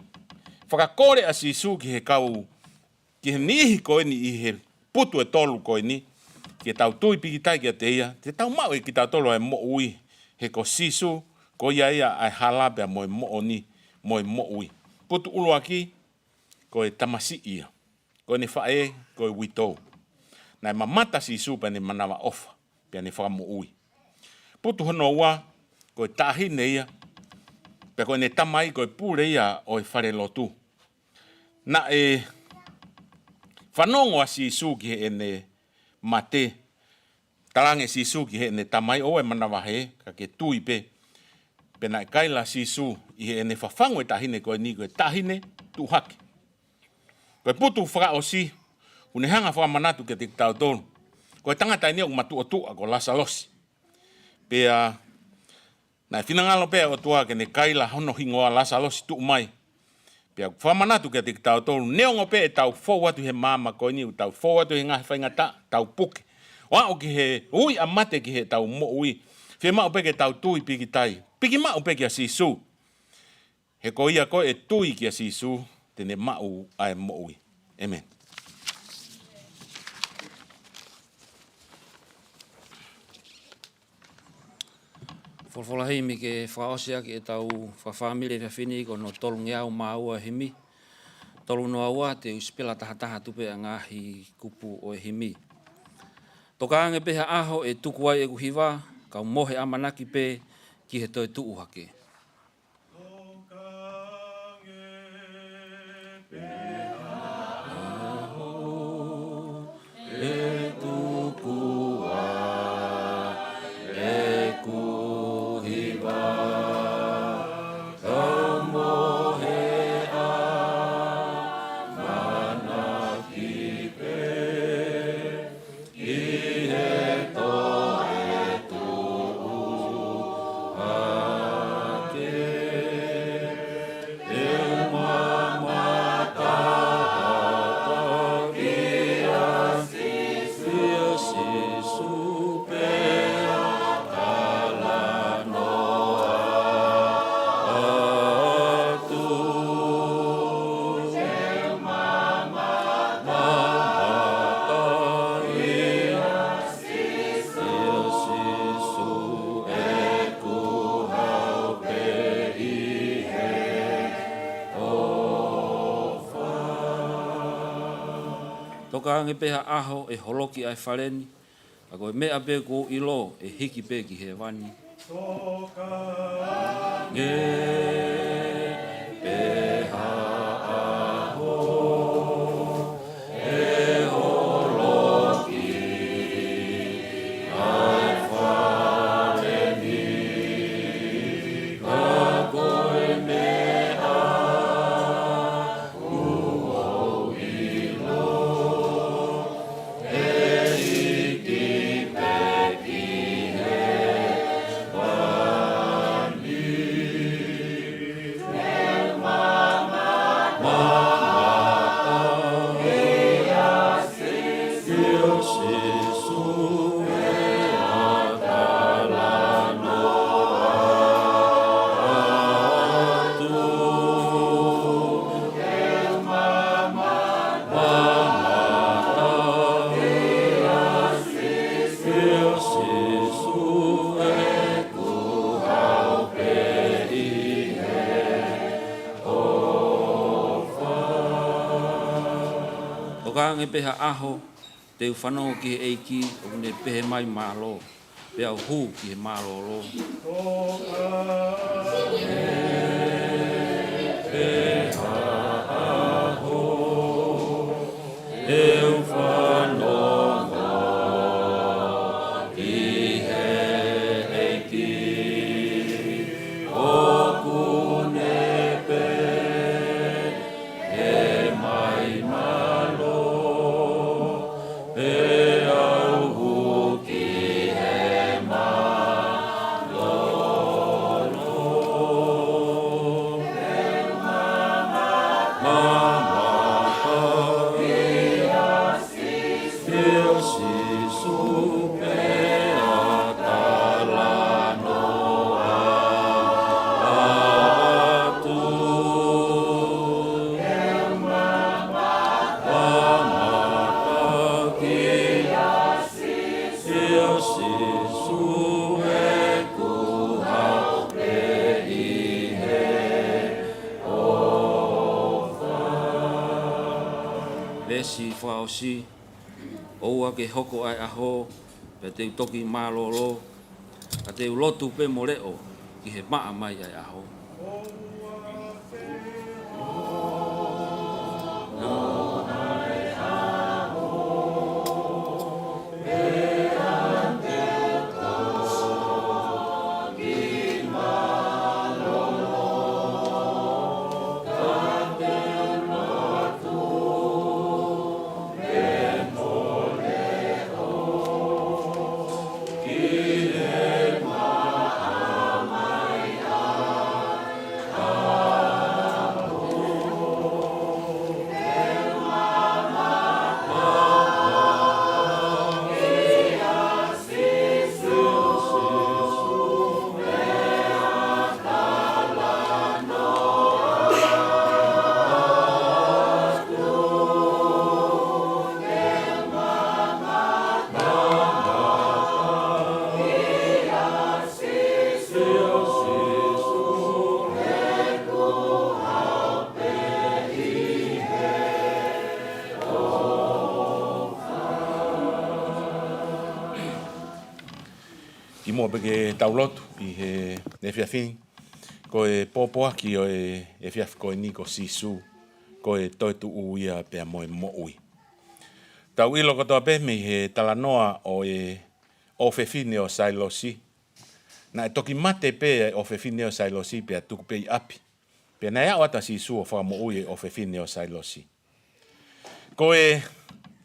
fakakole ʻa Sīsū ki he kau, ki he niʻihi ko eni ʻi he putu ʻe tolu ko eni, ke tau tui pikitai kiate ia, te tau maʻu ʻe kitautolu ʻa e moʻui, he ko Sīsū, ko ia ia ʻa e hala pea mo e moʻoni, mo e moʻui. Putu ʻuluaki, ko e tamasiʻi ia. Ko ʻene faʻē, ko e uitou. Naʻe mamata Sīsū pea ne manavaʻofa, pea ne fakamoʻui. Putu hono ua, ko e taʻahine ia, pea ko ʻene tamai, ko e pule ia ʻo e falelotu. Naʻe fanongo ʻa Sīsū ki heʻene mate, talaange ʻe Sīsū ki heʻene tamai, ʻoua ʻe manavahē, ka ke tui pē. Pea naʻe kaila ʻa Sīsū ʻi heʻene fafangu e taʻahine ko eni, ko e taʻahine tuʻu hake. Ko e putu fakaʻosi, ʻoku ne hanga fakamanatu kiate kitautolu, ko e tangata eni ʻoku matuʻotuʻa ko Lasalosi. Pea naʻe finangalo pē ʻOtua ke ne kaila hono hingoa, Lasalosi, tuʻu mai. Pea fakamanatu kiate kitautolu, neongo pē ʻetau fou atu he māmani ko eni, ʻoku tau fou atu he ngaahi faingataʻa, tau puke, ʻo aʻu ki he ui ʻa mate ki heʻetau moʻui, fiemaʻu pē ke tau tui pikitai, piki maʻu pē kia Sīsū. He ko ia ko ē ʻe tui kia Sīsū, te ne maʻu ʻa e moʻui. ʻĒmeni. Folofola himi ke fakaʻosi ʻaki ʻetau fakafāmili he efiafi ni, ko hono tolungeau mā ua himi. Tolu noa ua, te u sipela tahataha atu pē ʻa e ngaahi kupu ʻo e himi. Toka ange pē ha ʻaho ʻe tuku ai ʻeku hiva, kau mohe ʻamanaki pē ki he toetuʻu hake. Toka ange pē ha ʻaho ʻe holoki ʻa e fale ni, ka ko e meʻa pē ʻoku ou ʻilo ʻe hiki pē ki hēvani. Toka ange pē ha ʻaho ʻe holoki ʻa e fale ni, ka ko e meʻa ʻoku ou ʻilo ʻe hiki pē ki hēvani. Hangē pē ha ʻaho te u fanongo ki he ʻEiki ʻoku ne pehē mai mālō, pea u hū ki he mālōlō. Te u fanongo ki he ʻEiki ʻoku ne pehē mai mālō, pea u hū ki he mālōlō. Mamata kia Sīsū pea talanoa atu. Mamata kia Sīsū ʻeku haʻu pē ʻi he ʻofa. Veesi fakaʻosi. ʻOua ke hoko ʻa e ʻaho, pea te u toki mālōlō, ka te u lotu pē mo leʻo ki he maʻa mai ʻa e ʻaho. Kimuʻa pea ke tau lotu ʻi he efiafi ni, ko e pōpoaki ʻo e efiafi ko eni ko Sīsū, ko e toetuʻu ia pea mo e moʻui. Tau ʻilo kotoa pē mei he talanoa ʻo e ʻofefine ʻo Sailosi. Naʻe toki mate pē ʻa e ʻofefine ʻo Sailosi pea tuku pē ʻi ʻapi. Pea naʻe aʻu atu ʻa Sīsū ʻo fakamoʻui e ʻofefine ʻo Sailosi. Ko e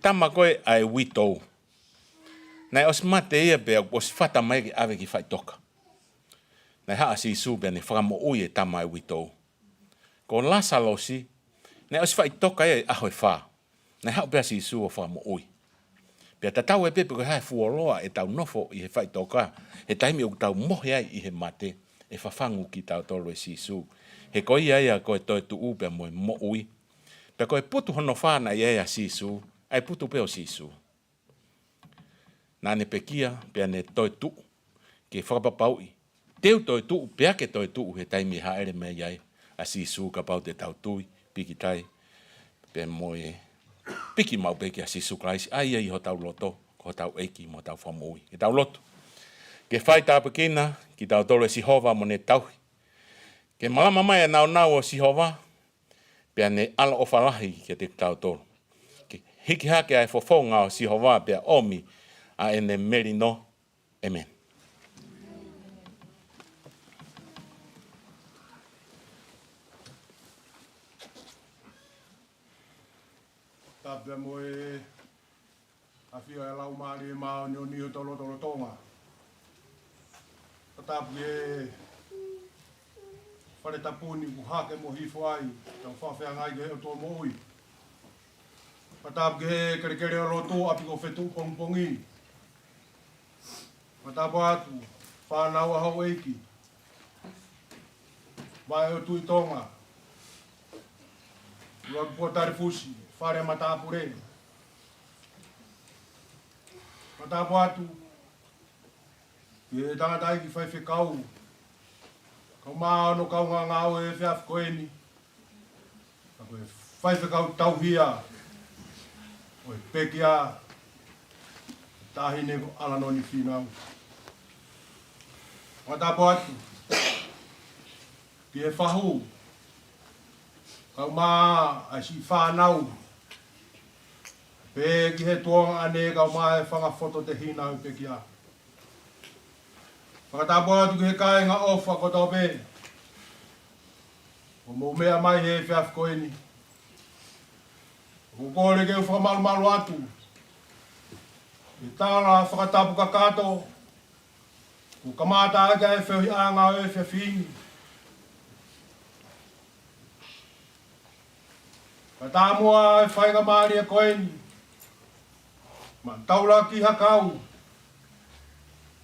tama ko ē ʻa e uitou, naʻe ʻosi mate ia pea ʻosi fata mai ke ʻave ki faʻitoka. Naʻe haʻu ʻa Sīsū pea ne fakamoʻui e tama ʻa e uitou. Ko Lasalosi, naʻe ʻosi faʻitoka ia ʻi he ʻaho ʻe fā. Naʻe haʻu pē ʻa Sīsū ʻo fakamoʻui. Pea tatau ai pē pe ko e hā e fuoloa ʻetau nofo ʻi he faʻitoka, he taimi ʻoku tau mohe ai ʻi he mate, ʻe fafangu kitautolu ʻe Sīsū. He ko ia ia ko e toetuʻu pea mo e moʻui. Pea ko e putu hono fā naʻe ʻi ai ʻa Sīsū, ʻa e putu pē ʻo Sīsū. Naʻa ne pekia, pea ne toetuʻu, ke fakapapauʻi te u toetuʻu, pea ke toetuʻu he taimi ʻe hāʻele mai ai ʻa Sīsū, kapau te tau tui, pīkitai, pea mo e piki maʻu pē kia Sīsū Kalaisi, ʻa ia ʻi hotau loto, ko hotau ʻEiki mo hotau Fakamoʻui. Ke tau lotu. Ke fai tāpuekina kitautolu ʻe Sihova mo ne tauhi. Ke malama mai ʻa e nāunau ʻo Sihova, pea ne ʻaloʻofa lahi kiate kitautolu. Ke hiki hake ʻa e fofonga ʻo Sihova pea ʻomi ʻa ʻene melino. ʻĒmeni. Tapu mo e ʻafio ʻa e Laumālie Māʻoniʻoni ʻi hotau lotolotonga. Fakatapu ki he fale tapu ni kuo hake mo hifo ai, tau fakafeangai ki he ʻOtua moʻui. Fakatapu ki he kelekele ʻo lotu ʻapi ko Fetuʻu pongipongi. Fakatapu atu, fānau ʻa houʻeiki, vaʻe ʻo Tuʻi Tonga, ʻuluaki pō Talifusi, fale matāpule. Fakatapu atu ki he tangataʻeiki faifekau, kau mā ono kau ngāngāue he efiafi ko eni. Ka ko e faifekau tauhi ia, ʻo e pekia, taʻahine ko ʻAlanoni Fīnau. Fakatapu atu ki he fahu, kae ʻumaʻā ʻa e siʻi fānau, pea ki he tuongaʻane kae ʻumaʻā e fanga fototehina ʻo e pekia. Fakatapu atu ki he kāinga ʻofa kotoa pē ʻoku mou meʻa mai he efiafi ko eni. ʻOku ou kole ke u fakamalumalu atu he tala fakatapu kakato kuo kamata ʻaki ʻa e feohiʻanga ʻo e efiafi ni. Kae ʻatā muʻa e faingamālie ko eni, maʻa taulaki hakau,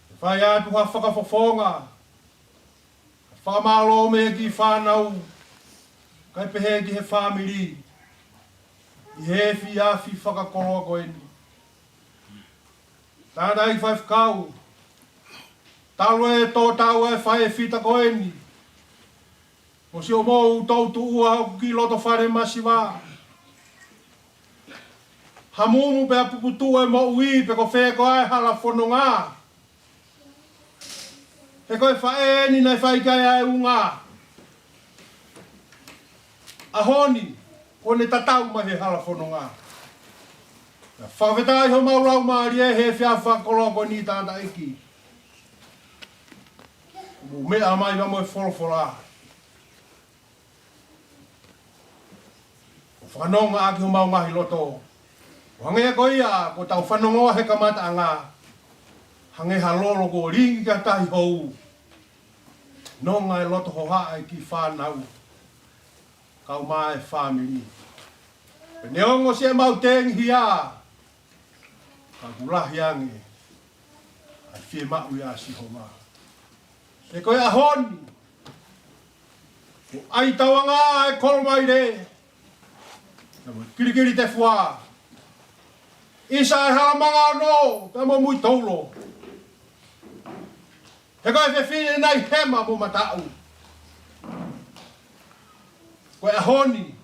ke fai atu ha fakafofonga fakamālō mei he kiʻi fānau, kae pehē ki he fāmili, ʻi he efiafi fakakoloa ko eni. Tangataʻeiki faifekau, talu e tō tau ʻa e faʻē fita ko eni, mo siʻomou toutuʻua ʻoku kiʻi loto fale masiva, hamumu pea puputuʻu e moʻui pe ko fē koā e hala fononga. He ko e faʻē eni naʻe fai ki ai ʻa e unga. ʻAho ni, kuo ne tatau mai he hala fononga. Fakafetaʻi homau laumālie he efiafi fakakoloa ko eni tangataʻeiki. Mou meʻa mai pea mo e folofola ʻo fakanonga ʻaki homau ngaahi loto. ʻO hangē ko ia kuo tau fanongoa he kamataʻanga, hangē ha lolo kuo lingi ki ha tahi hou. Nonga e loto hohaʻa e kiʻi fānau kae ʻumaʻā e fāmili. Pea neongo siʻemau tengihia, ka ʻoku lahi ange ʻa e fiemaʻu ʻia Sihova. He ko e ʻaho ni, kuo ʻai tauanga e kolo maile, pea mo e kilikili tefua, ʻisa e hala manga ono, pea mo e mui toulo. He ko e fefine naʻe hema mo mataʻu. Ko e ʻaho ni,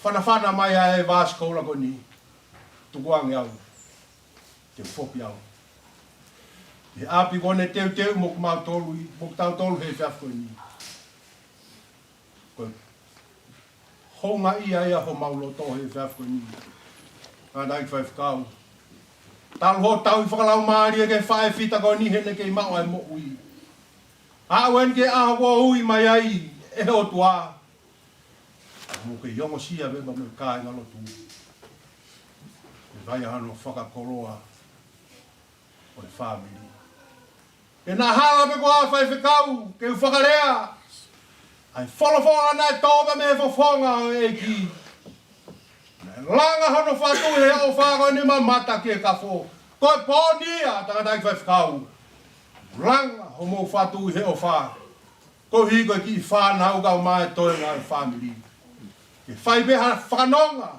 fanafana mai ʻa e vāsikoula ko eni, tukuange au, te u foki au. He ʻapi ko eni teuteu mo kimautolu, mo kitautolu he efiafi ko eni. Ko e houngaʻia ia homau loto he efiafi ko eni. Tangataʻeiki faifekau, talu hoʻo tauhi fakalaumālie ki he faʻē fita ko eni he naʻe kei maʻu ʻa e moʻui. Aʻu eni ki he ʻaho kuo ui mai ai ʻe he ʻOtua. Mou kei ongosia pē pea mo e kāingalotu e vai ʻa hono fakakoloa ʻo e fāmili. Ke naʻa hala pē koā faifekau ke u fakalea ʻa e folofola naʻe tō pē mei he fofonga ʻo e ʻEiki. Naʻe langa hono fatu he ʻofa ko eni mamata ki he kafo. Ko e pō ni ia tangataʻeiki faifekau. Langa homou fatu he ʻofa. Koeʻuhi ko e kiʻi fānau kae ʻumaʻā e toenga ʻo e fāmili. Ke fai pē ha fakanonga,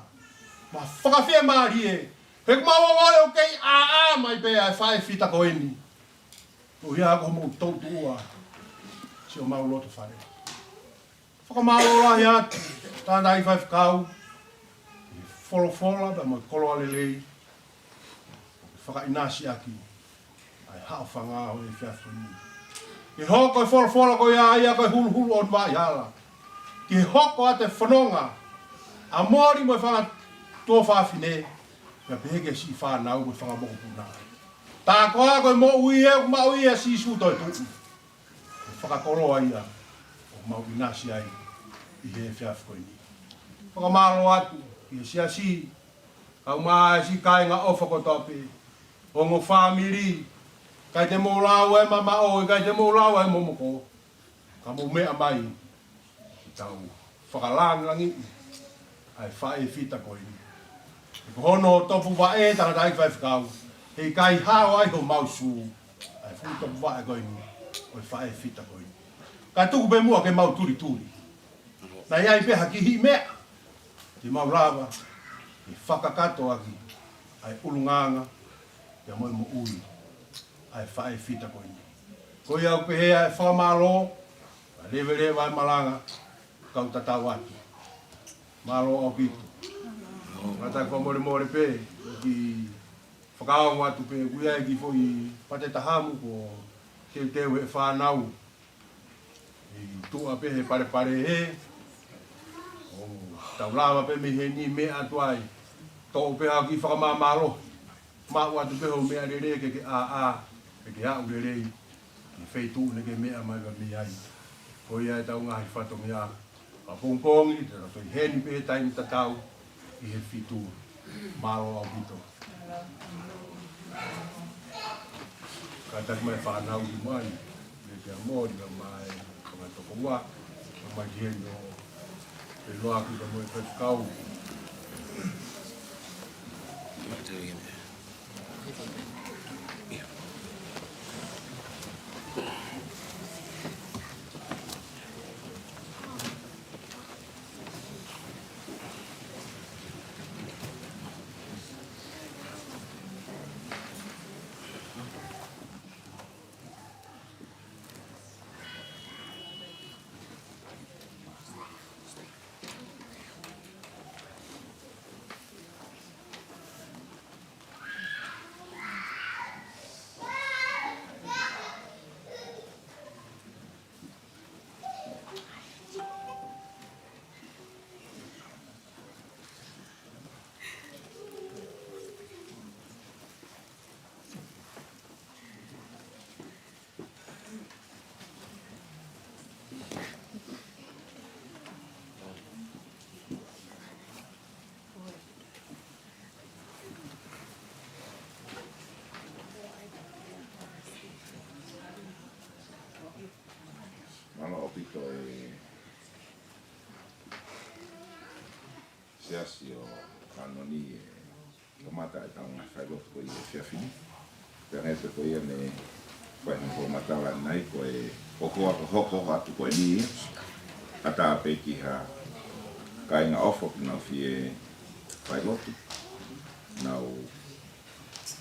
mo e fakafiemālie. He ʻoku mau ongoʻi ʻoku kei ʻāʻā mai pē ʻa e faʻē fita ko eni. Koeʻuhi ko homou toutuʻua, siʻomau loto fale. Fakamālō lahi atu, tangataʻeiki faifekau, he folofola pea mo e koloa lelei, fakaʻinasi ʻaki ʻa e haʻofanga ʻo e efiafi ni. Ke hoko e folofola ko ia ia ko e huluhulu ʻo e vaʻa hala. Ke hoko atu e fononga ʻa Moli mo e fanga tuofāfine, pea pehē ki he siʻi fānau mo e fanga mokopuna. Tā koā ko e moʻui ʻoku maʻu ʻia Sīsū toetuʻu. Ko e fakakoloa ia ʻoku mau ʻinasi ai ʻi he efiafi ko eni. Fakamālō atu ki he siasi, kae ʻumaʻā e siʻi kāinga ʻofa kotoa pē, ongo fāmili, ʻikai te mou lau e mamaʻo, ʻikai te mou lau e momoko, ka mou meʻa mai ke tau fakalangilangiʻi ʻa e faʻē fita ko eni. He ko hono topuvaʻe tangataʻeiki faifekau, heʻikai hao ai homau sū ʻa e fuʻu topuvaʻe ko eni ʻo e faʻē fita ko eni. Ka tuku pē muʻa ke mau tulituli. Naʻe ʻi ai pē ha kiʻi meʻa te mau lava ke fakakakato ʻaki ʻa e ʻulungaanga pea mo e moʻui ʻa e faʻē fita ko eni. Ko ia ʻoku pehē ʻa e fakamālō, ʻa e leveleva e malanga, kau tatau atu. Mālō ʻaupito. Ngata fakamolemole pē, ʻoku ou fakaongo atu pē ʻoku ʻi ai e kiʻi foʻi pate tahamu kuo teuteu ʻe he fānau. ʻI tuʻa pē he palepale hē, ʻo tau lava pē mei heni ʻo meʻa atu ai. Toʻo pē haʻo kiʻi fakamāmālohi. Maʻu atu pē hoʻo meʻalele ke ke ʻāʻā, ke ke aʻu lelei ki he feituʻu naʻá ke meʻa mai mei ai. Ko ia ʻetau ngaahi fatongia. Ka pongipongi, te tau toe ʻi heni pē he taimi tatau ʻi he fitu. Mālō ʻaupito. Kātaki mai e fānau ki muʻa, ʻi he kia Moli, ʻa mai, ʻa mai tokoua, ʻa mai ki heni ʻo, ʻe loa ki ka mo e faifekau. Mālō ʻaupito e Siasi ʻo Kanoni e kamata ʻetau ngaahi failotu ko ia he efiafi ni. Pea hangē pē ko ia ne fai hono fakamatala ʻanenai ko e hoko atu, hoko atu ko eni ia. ʻAtā pē ki ha kāinga ʻofa ke nau fie failotu. Nau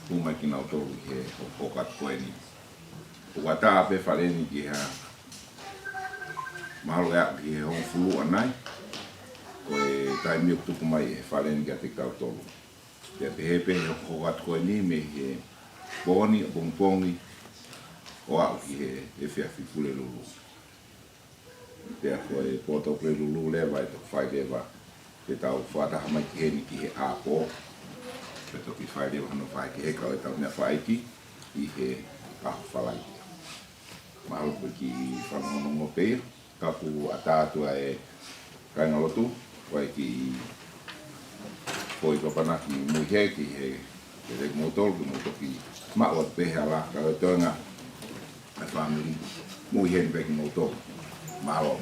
hū mai kinautolu ʻi he hoko atu ko eni. ʻOku ʻatā pē fale ni ki ha mahalo ʻe aʻu ki he hongofulu ʻanai. Ko e taimi ʻoku tuku mai ʻe he fale ni kiate kitautolu. Pea pehē pē he hoko atu ko eni mei he pō ni ʻo pongipongi ʻo aʻu ki he efiafi Pulelulu. Pea ko e poto Pulelulu leva ʻe toki fai leva, pea tau fakataha mai ki heni ki he ʻapō. Pea toki fai leva hono fakaheka ʻo ʻetau meʻa fakaʻeiki ʻi he ʻaho Falaite. Mahalo ko e kiʻi fanongonongo pē ia, ka ʻoku ʻatā atu ʻa e kāingalotu, ʻa e kiʻi foʻi papanaki mui hē ki he, ke leki moutolu, ke mou toki maʻu atu pē he ala, ka ko e toenga ʻa e fāmili, mui heni pē kimoutolu. Mālō.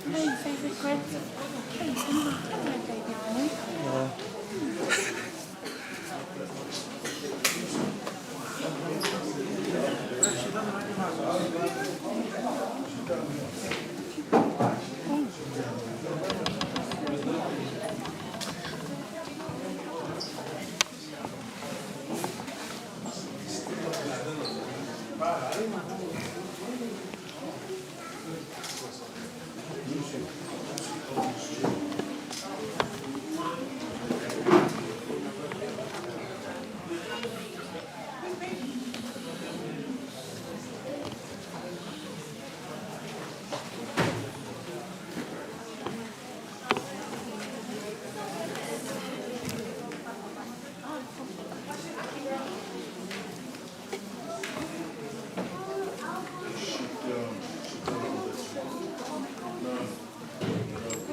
Hey, favorite grandson. Hey, come on, come on, baby boy.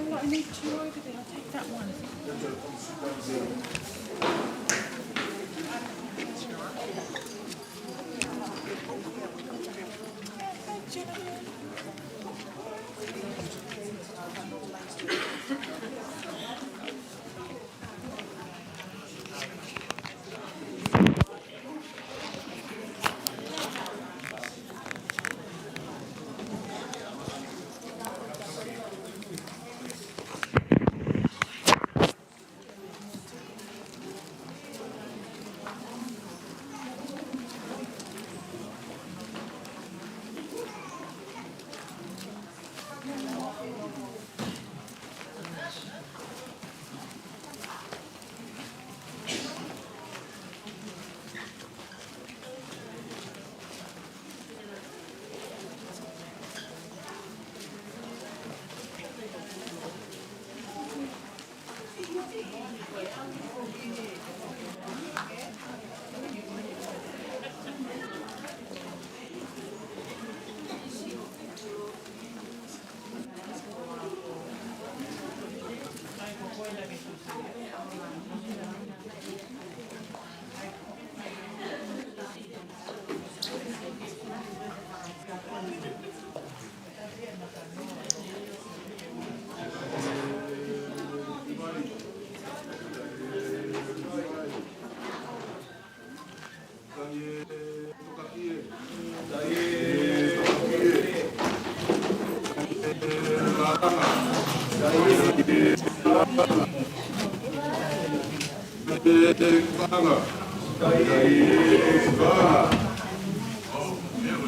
Oh, I need two over there. I'll take that one.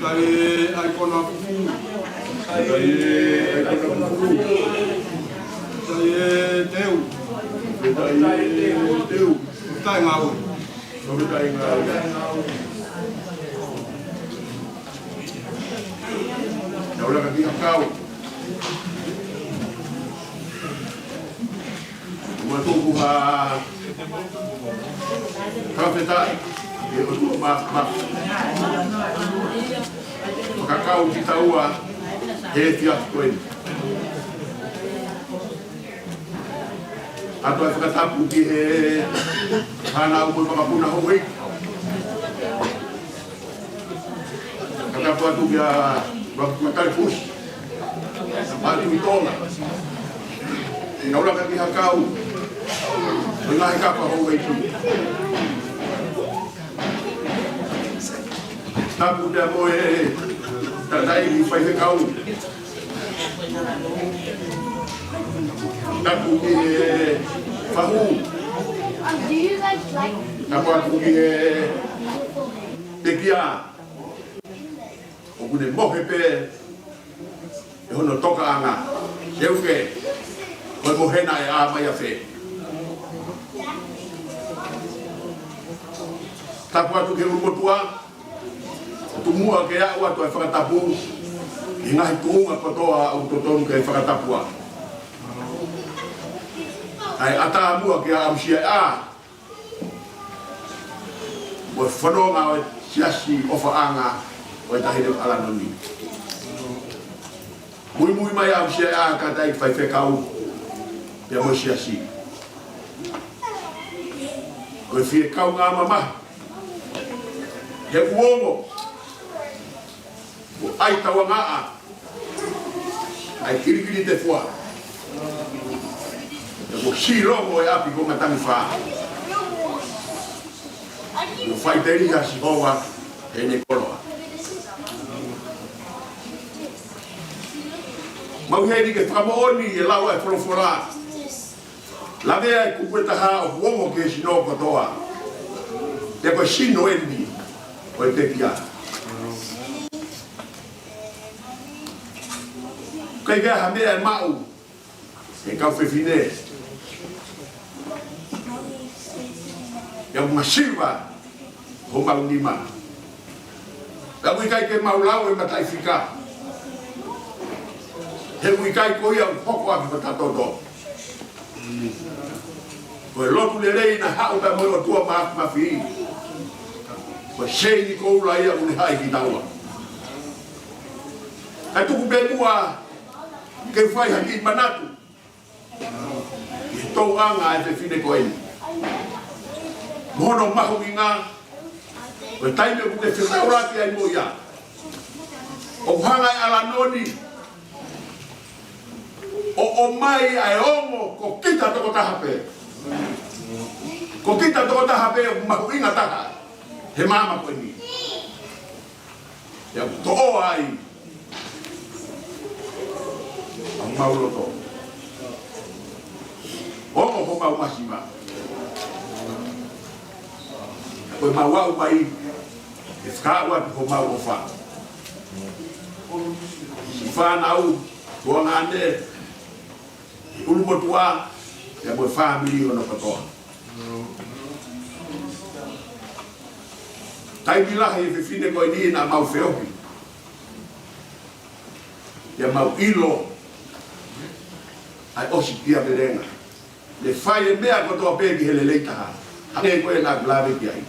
Kai e ʻaikona fufu. Kai e ʻaikona fufu. Kai e teu. Kai e teu. Kai ngāue. Kai ngāue. Tau laka ki he kau. Ua tuku ha fakafetaʻi ʻi he ʻOtua Māfimafi. Fakakau kitaua he efiafi ko eni. ʻOatu e fakatapu ki he fānau mo e makapuna houʻeiki. Fakatapu atu kia Makua Kalefusi. Atu i Tonga. Tau laka ki he kau. Ko e ngaahi kapa houʻeiki. Tapu pea mo e tangataʻeiki faifekau. Tapu ki he fahu. Tapu atu ki he pekia. ʻOku ne mohe pē ʻe hono tokaʻanga. Seuke, ko e mohe na ʻe ʻā mai ʻafē. Tapu atu ki he ʻulumotuʻa, ʻo tuku muʻa ke aʻu atu e fakatapu ki he ngaahi tuʻunga kotoa ʻoku totonu ke fakatapua. Kae ʻatā muʻa ke ʻamusia e ʻā. mo e fononga ʻo e siasi ʻofaʻanga ʻo e Taʻahine ʻAlanoni. Muimui mai ʻa ʻAmusiaʻa, kātaki faifekau pea mo e siasi. Ko e fie kaungā mamahi he kuonga ʻo ʻai tauangaʻa ʻa e kilikili tefua. He kuo silongo e ʻapi ko Matangifā. Kuo faʻiteliha ʻa Sihova heʻene koloa. Mau heni ke fakamoʻoni e lau ʻa e folofola. Lavea e kupu ʻe taha ʻoku ongo ki he sino kotoa. Pea ko e sino eni ʻo e pekia. ʻIkai ke ʻi ai ha meʻa ʻe maʻu ʻe he kau fefine. Pea ʻoku masiva homau nima. Pea ʻoku ʻikai ke mau lau e mataʻifika. He ʻoku ʻikai ko ia ʻoku hoko ʻaki hota toto. Ko e lotu lelei naʻe haʻu pea mo e ʻOtua Māfimafi. Ko e seini koula ia ʻoku ne haʻi kitaua. Kae tuku pē muʻa ke fai ha kiʻi manatu ki he tōʻonga ʻa e fefine ko eni mo hono mahuʻinga, ko e taimi ʻoku ke fetaulaki ai mo ia. ʻOku hanga ʻe ʻAlanoni ʻo ʻomai ʻa e ongo ko kita tokotaha pē. Ko kita tokotaha pē ʻoku mahuʻinga taha he māmani ko eni. Pea ʻoku toʻo ai ʻa homau loto. Ongo homau masiva. Ko e mau aʻu mai ke fakaaʻu atu homau ʻofa. Siʻi fānau, tuongaʻane, ʻulumotuʻa, pea mo e fāmili hono kotoa. Taimi lahi e fefine ko eni naʻa mau feohi. Pea mau ʻilo ʻa e ʻosikiavelenga. Ne fai e meʻa kotoa pē ki he lelei taha. Hangē ko e naʻa ku lave ki ai.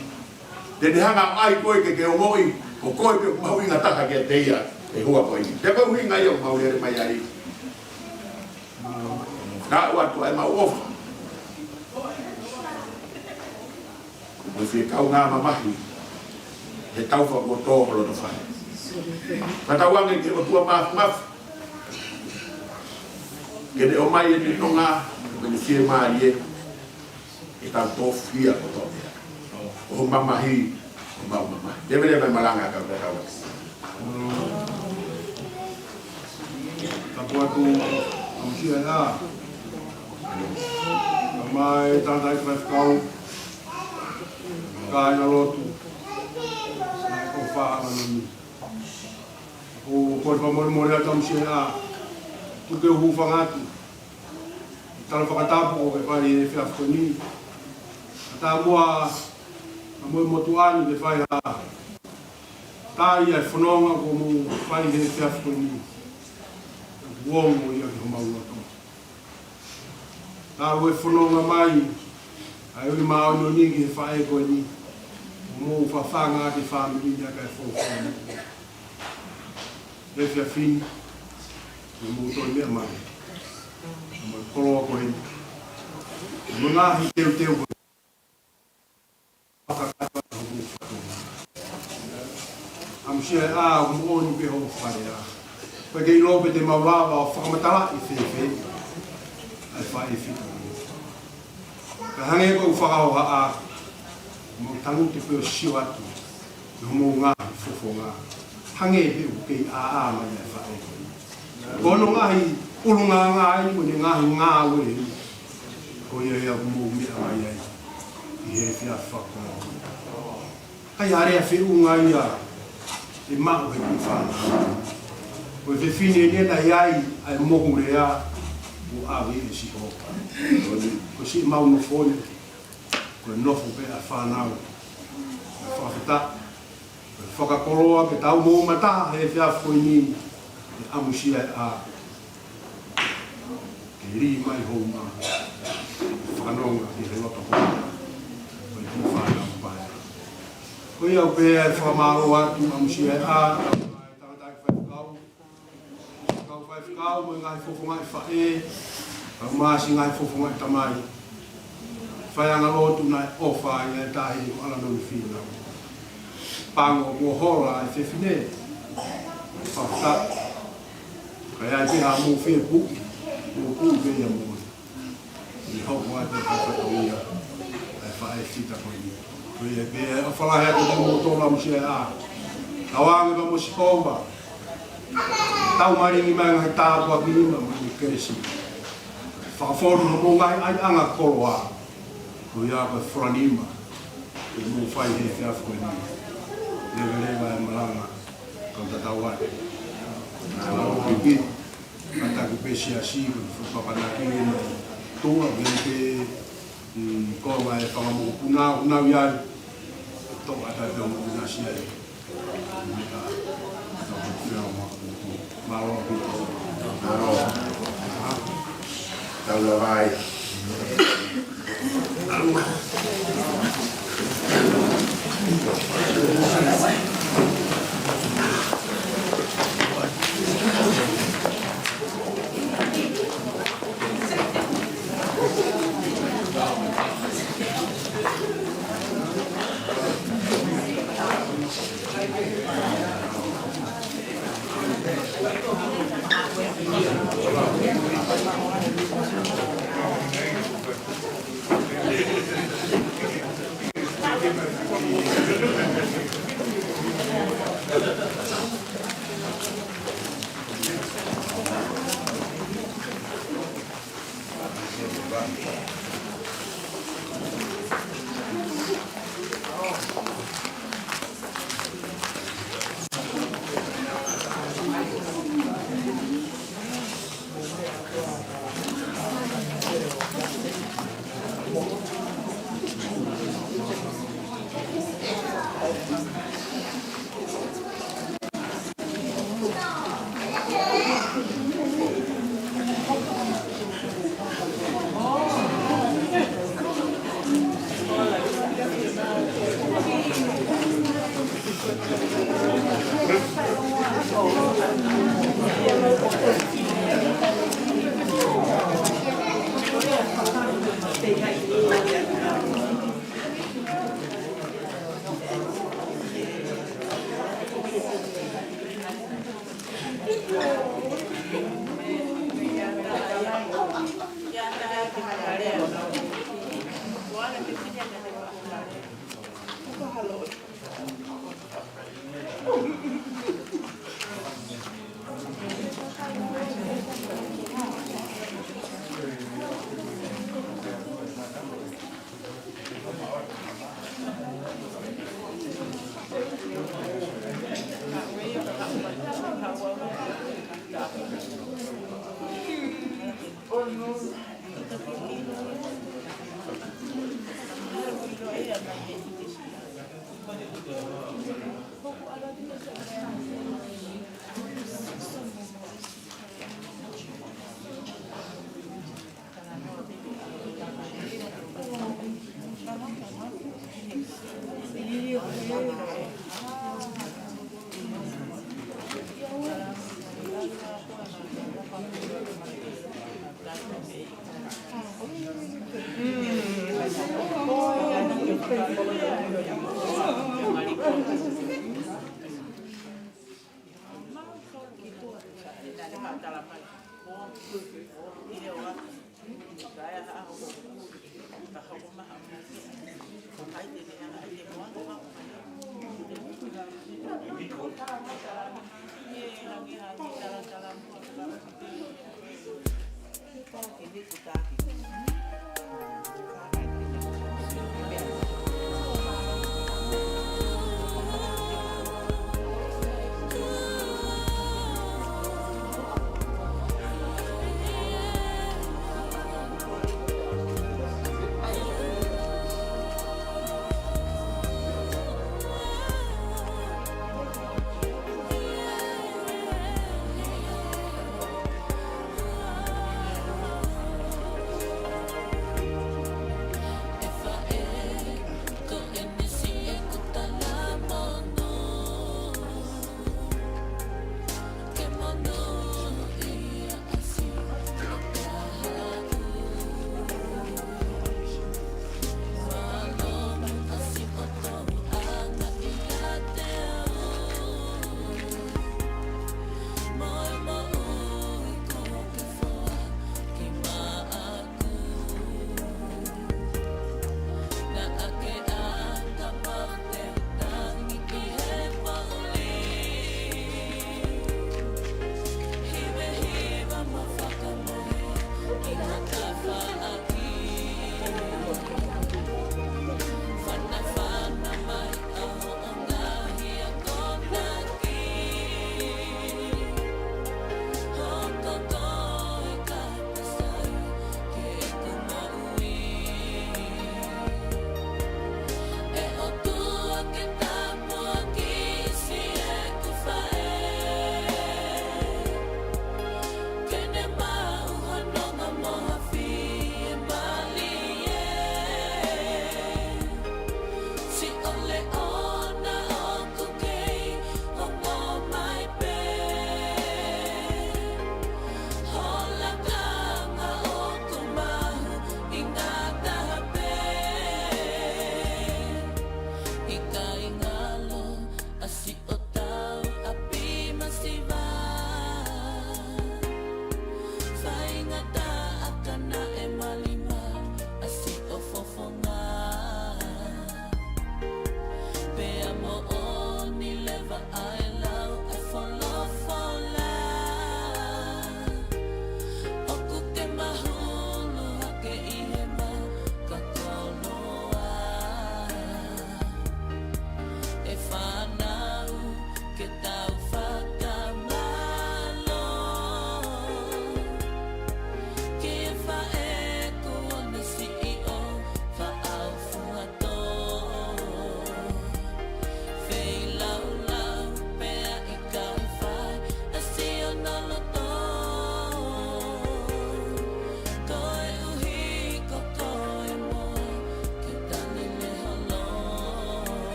Te ne hanga ʻo ʻai koe ke ke ongoʻi ko koe pē ʻoku mahuʻinga taha kiate ia he ʻaho ko eni. Pea ko e ʻuhinga ia ʻoku mau lele mai ai. Ka ʻoatu ʻa e mau ʻofa mo e fie kaungā mamahi he tau fakaʻotua ʻo loto fai. Ka tau ange ki he ʻOtua Māfimafi ke ne ʻomai ʻene nonga mo ʻene fiemālie ke tau tofiʻa kotoa pē ʻo mamahi, ʻo mau mamahi. Leveleva e malanga ka pē tau. Tapu atu ʻa ʻAmusiaʻa. Mai tātai faifekau, kāinga lotu, ʻofa ʻAlanoni. ʻOku ou fakamolemole atu ʻa ʻAmusiaʻa, tuku ke u hūfanga atu. Tala fakatapu ʻoku ke fai he efiafi ko eni. Ka tā mua, ka mo e motuʻa ni ke fai ha tā ia e fononga ʻoku mou fai he efiafi ko eni. ʻOku ongo ia ki homau loto. Talu e fononga mai ʻa e ui māʻoniʻoni ki he faʻē ko eni, ʻoku mou fafanga ʻaki e fāmili ia kae fou fou. He efiafi ni, ʻoku mou toe meʻa mai mo e koloa ko eni, mo e ngaahi teuteu ko eni. ʻAmusiaʻa, ʻoku moʻoni pē hoʻo fale ā. Pea ke ʻilo pe te mau lava ʻo fakamatalaʻi fēfē ʻa e faʻē fitu. Ka hangē ko ʻeku fakahohaʻa, mau tangutu pē ʻo sio atu ki homou ngaahi fofonga. Hangē pē ʻoku kei ʻāʻā mai ʻa e faʻē ko eni. Ko hono ngaahi ʻulungaanga eni mo ʻene ngaahi ngāue eni, ko ia ia ʻoku mou meʻa mai ai ʻi he efiafi fakakoloa. ʻIkai ha lea feʻunga ia ʻe maʻu he kiʻi fānau. Ko e fefine eni naʻe ʻi ai ʻa e mohu lea kuo ʻave ʻe Sihova. Ko siʻemau nofo ni, ko e nofo pē ʻa e fānau. Ko e fakafetaʻi, ko e fakakoloa ke tau mou mata he efiafi ko eni, ʻe ʻAmusiaʻa. Ke lī mai hoʻo mā, fakanonga ki he loto hoʻo mā. Ko e kiʻi fānau paea. Ko ia ʻoku pehē ʻa e fakamālō atu ʻamusiaʻa, ʻa e tangataʻeiki faifekau, kau faifekau mo e ngaahi fofongaʻi faʻē, kae ʻumaʻā siʻi ngaahi fofongaʻi tamai. Faiʻanga lotu naʻe ʻofa ai ʻa e tahi ko ʻAlanoni Fīnau. Pango kuo hola ʻa e fefine. Fakatapu. Ka ʻi ai pē ha mou fie puʻi, mou puʻi pē ia mo ia. ʻI hono ʻai pē ha fatongia ʻa e faʻē fita ko eni. Ko ia pē ʻa e ʻofa lahi atu kiate kimoutolu ʻamusiaʻa. Tauange pea mo Sihova. Tau malingi mai ngaahi tāpuaki ni mo e kelesi. Fakafonu homou ngaahi ʻaiʻanga koloa. Ko ia ko e fola nima ʻoku mou fai he efiafi ko eni. Leveleva e malanga. Kau tatau ai. Mālō pipit. Kātaki pē siasi ko e fakapakanaki ʻi he tuʻa mei he, mm, ko e ngaahi fanga mokopuna ʻoku nau ʻi ai. Toʻo atu pē ʻo mokopuna siasi. Mālō. Mālō. Tau lava ai.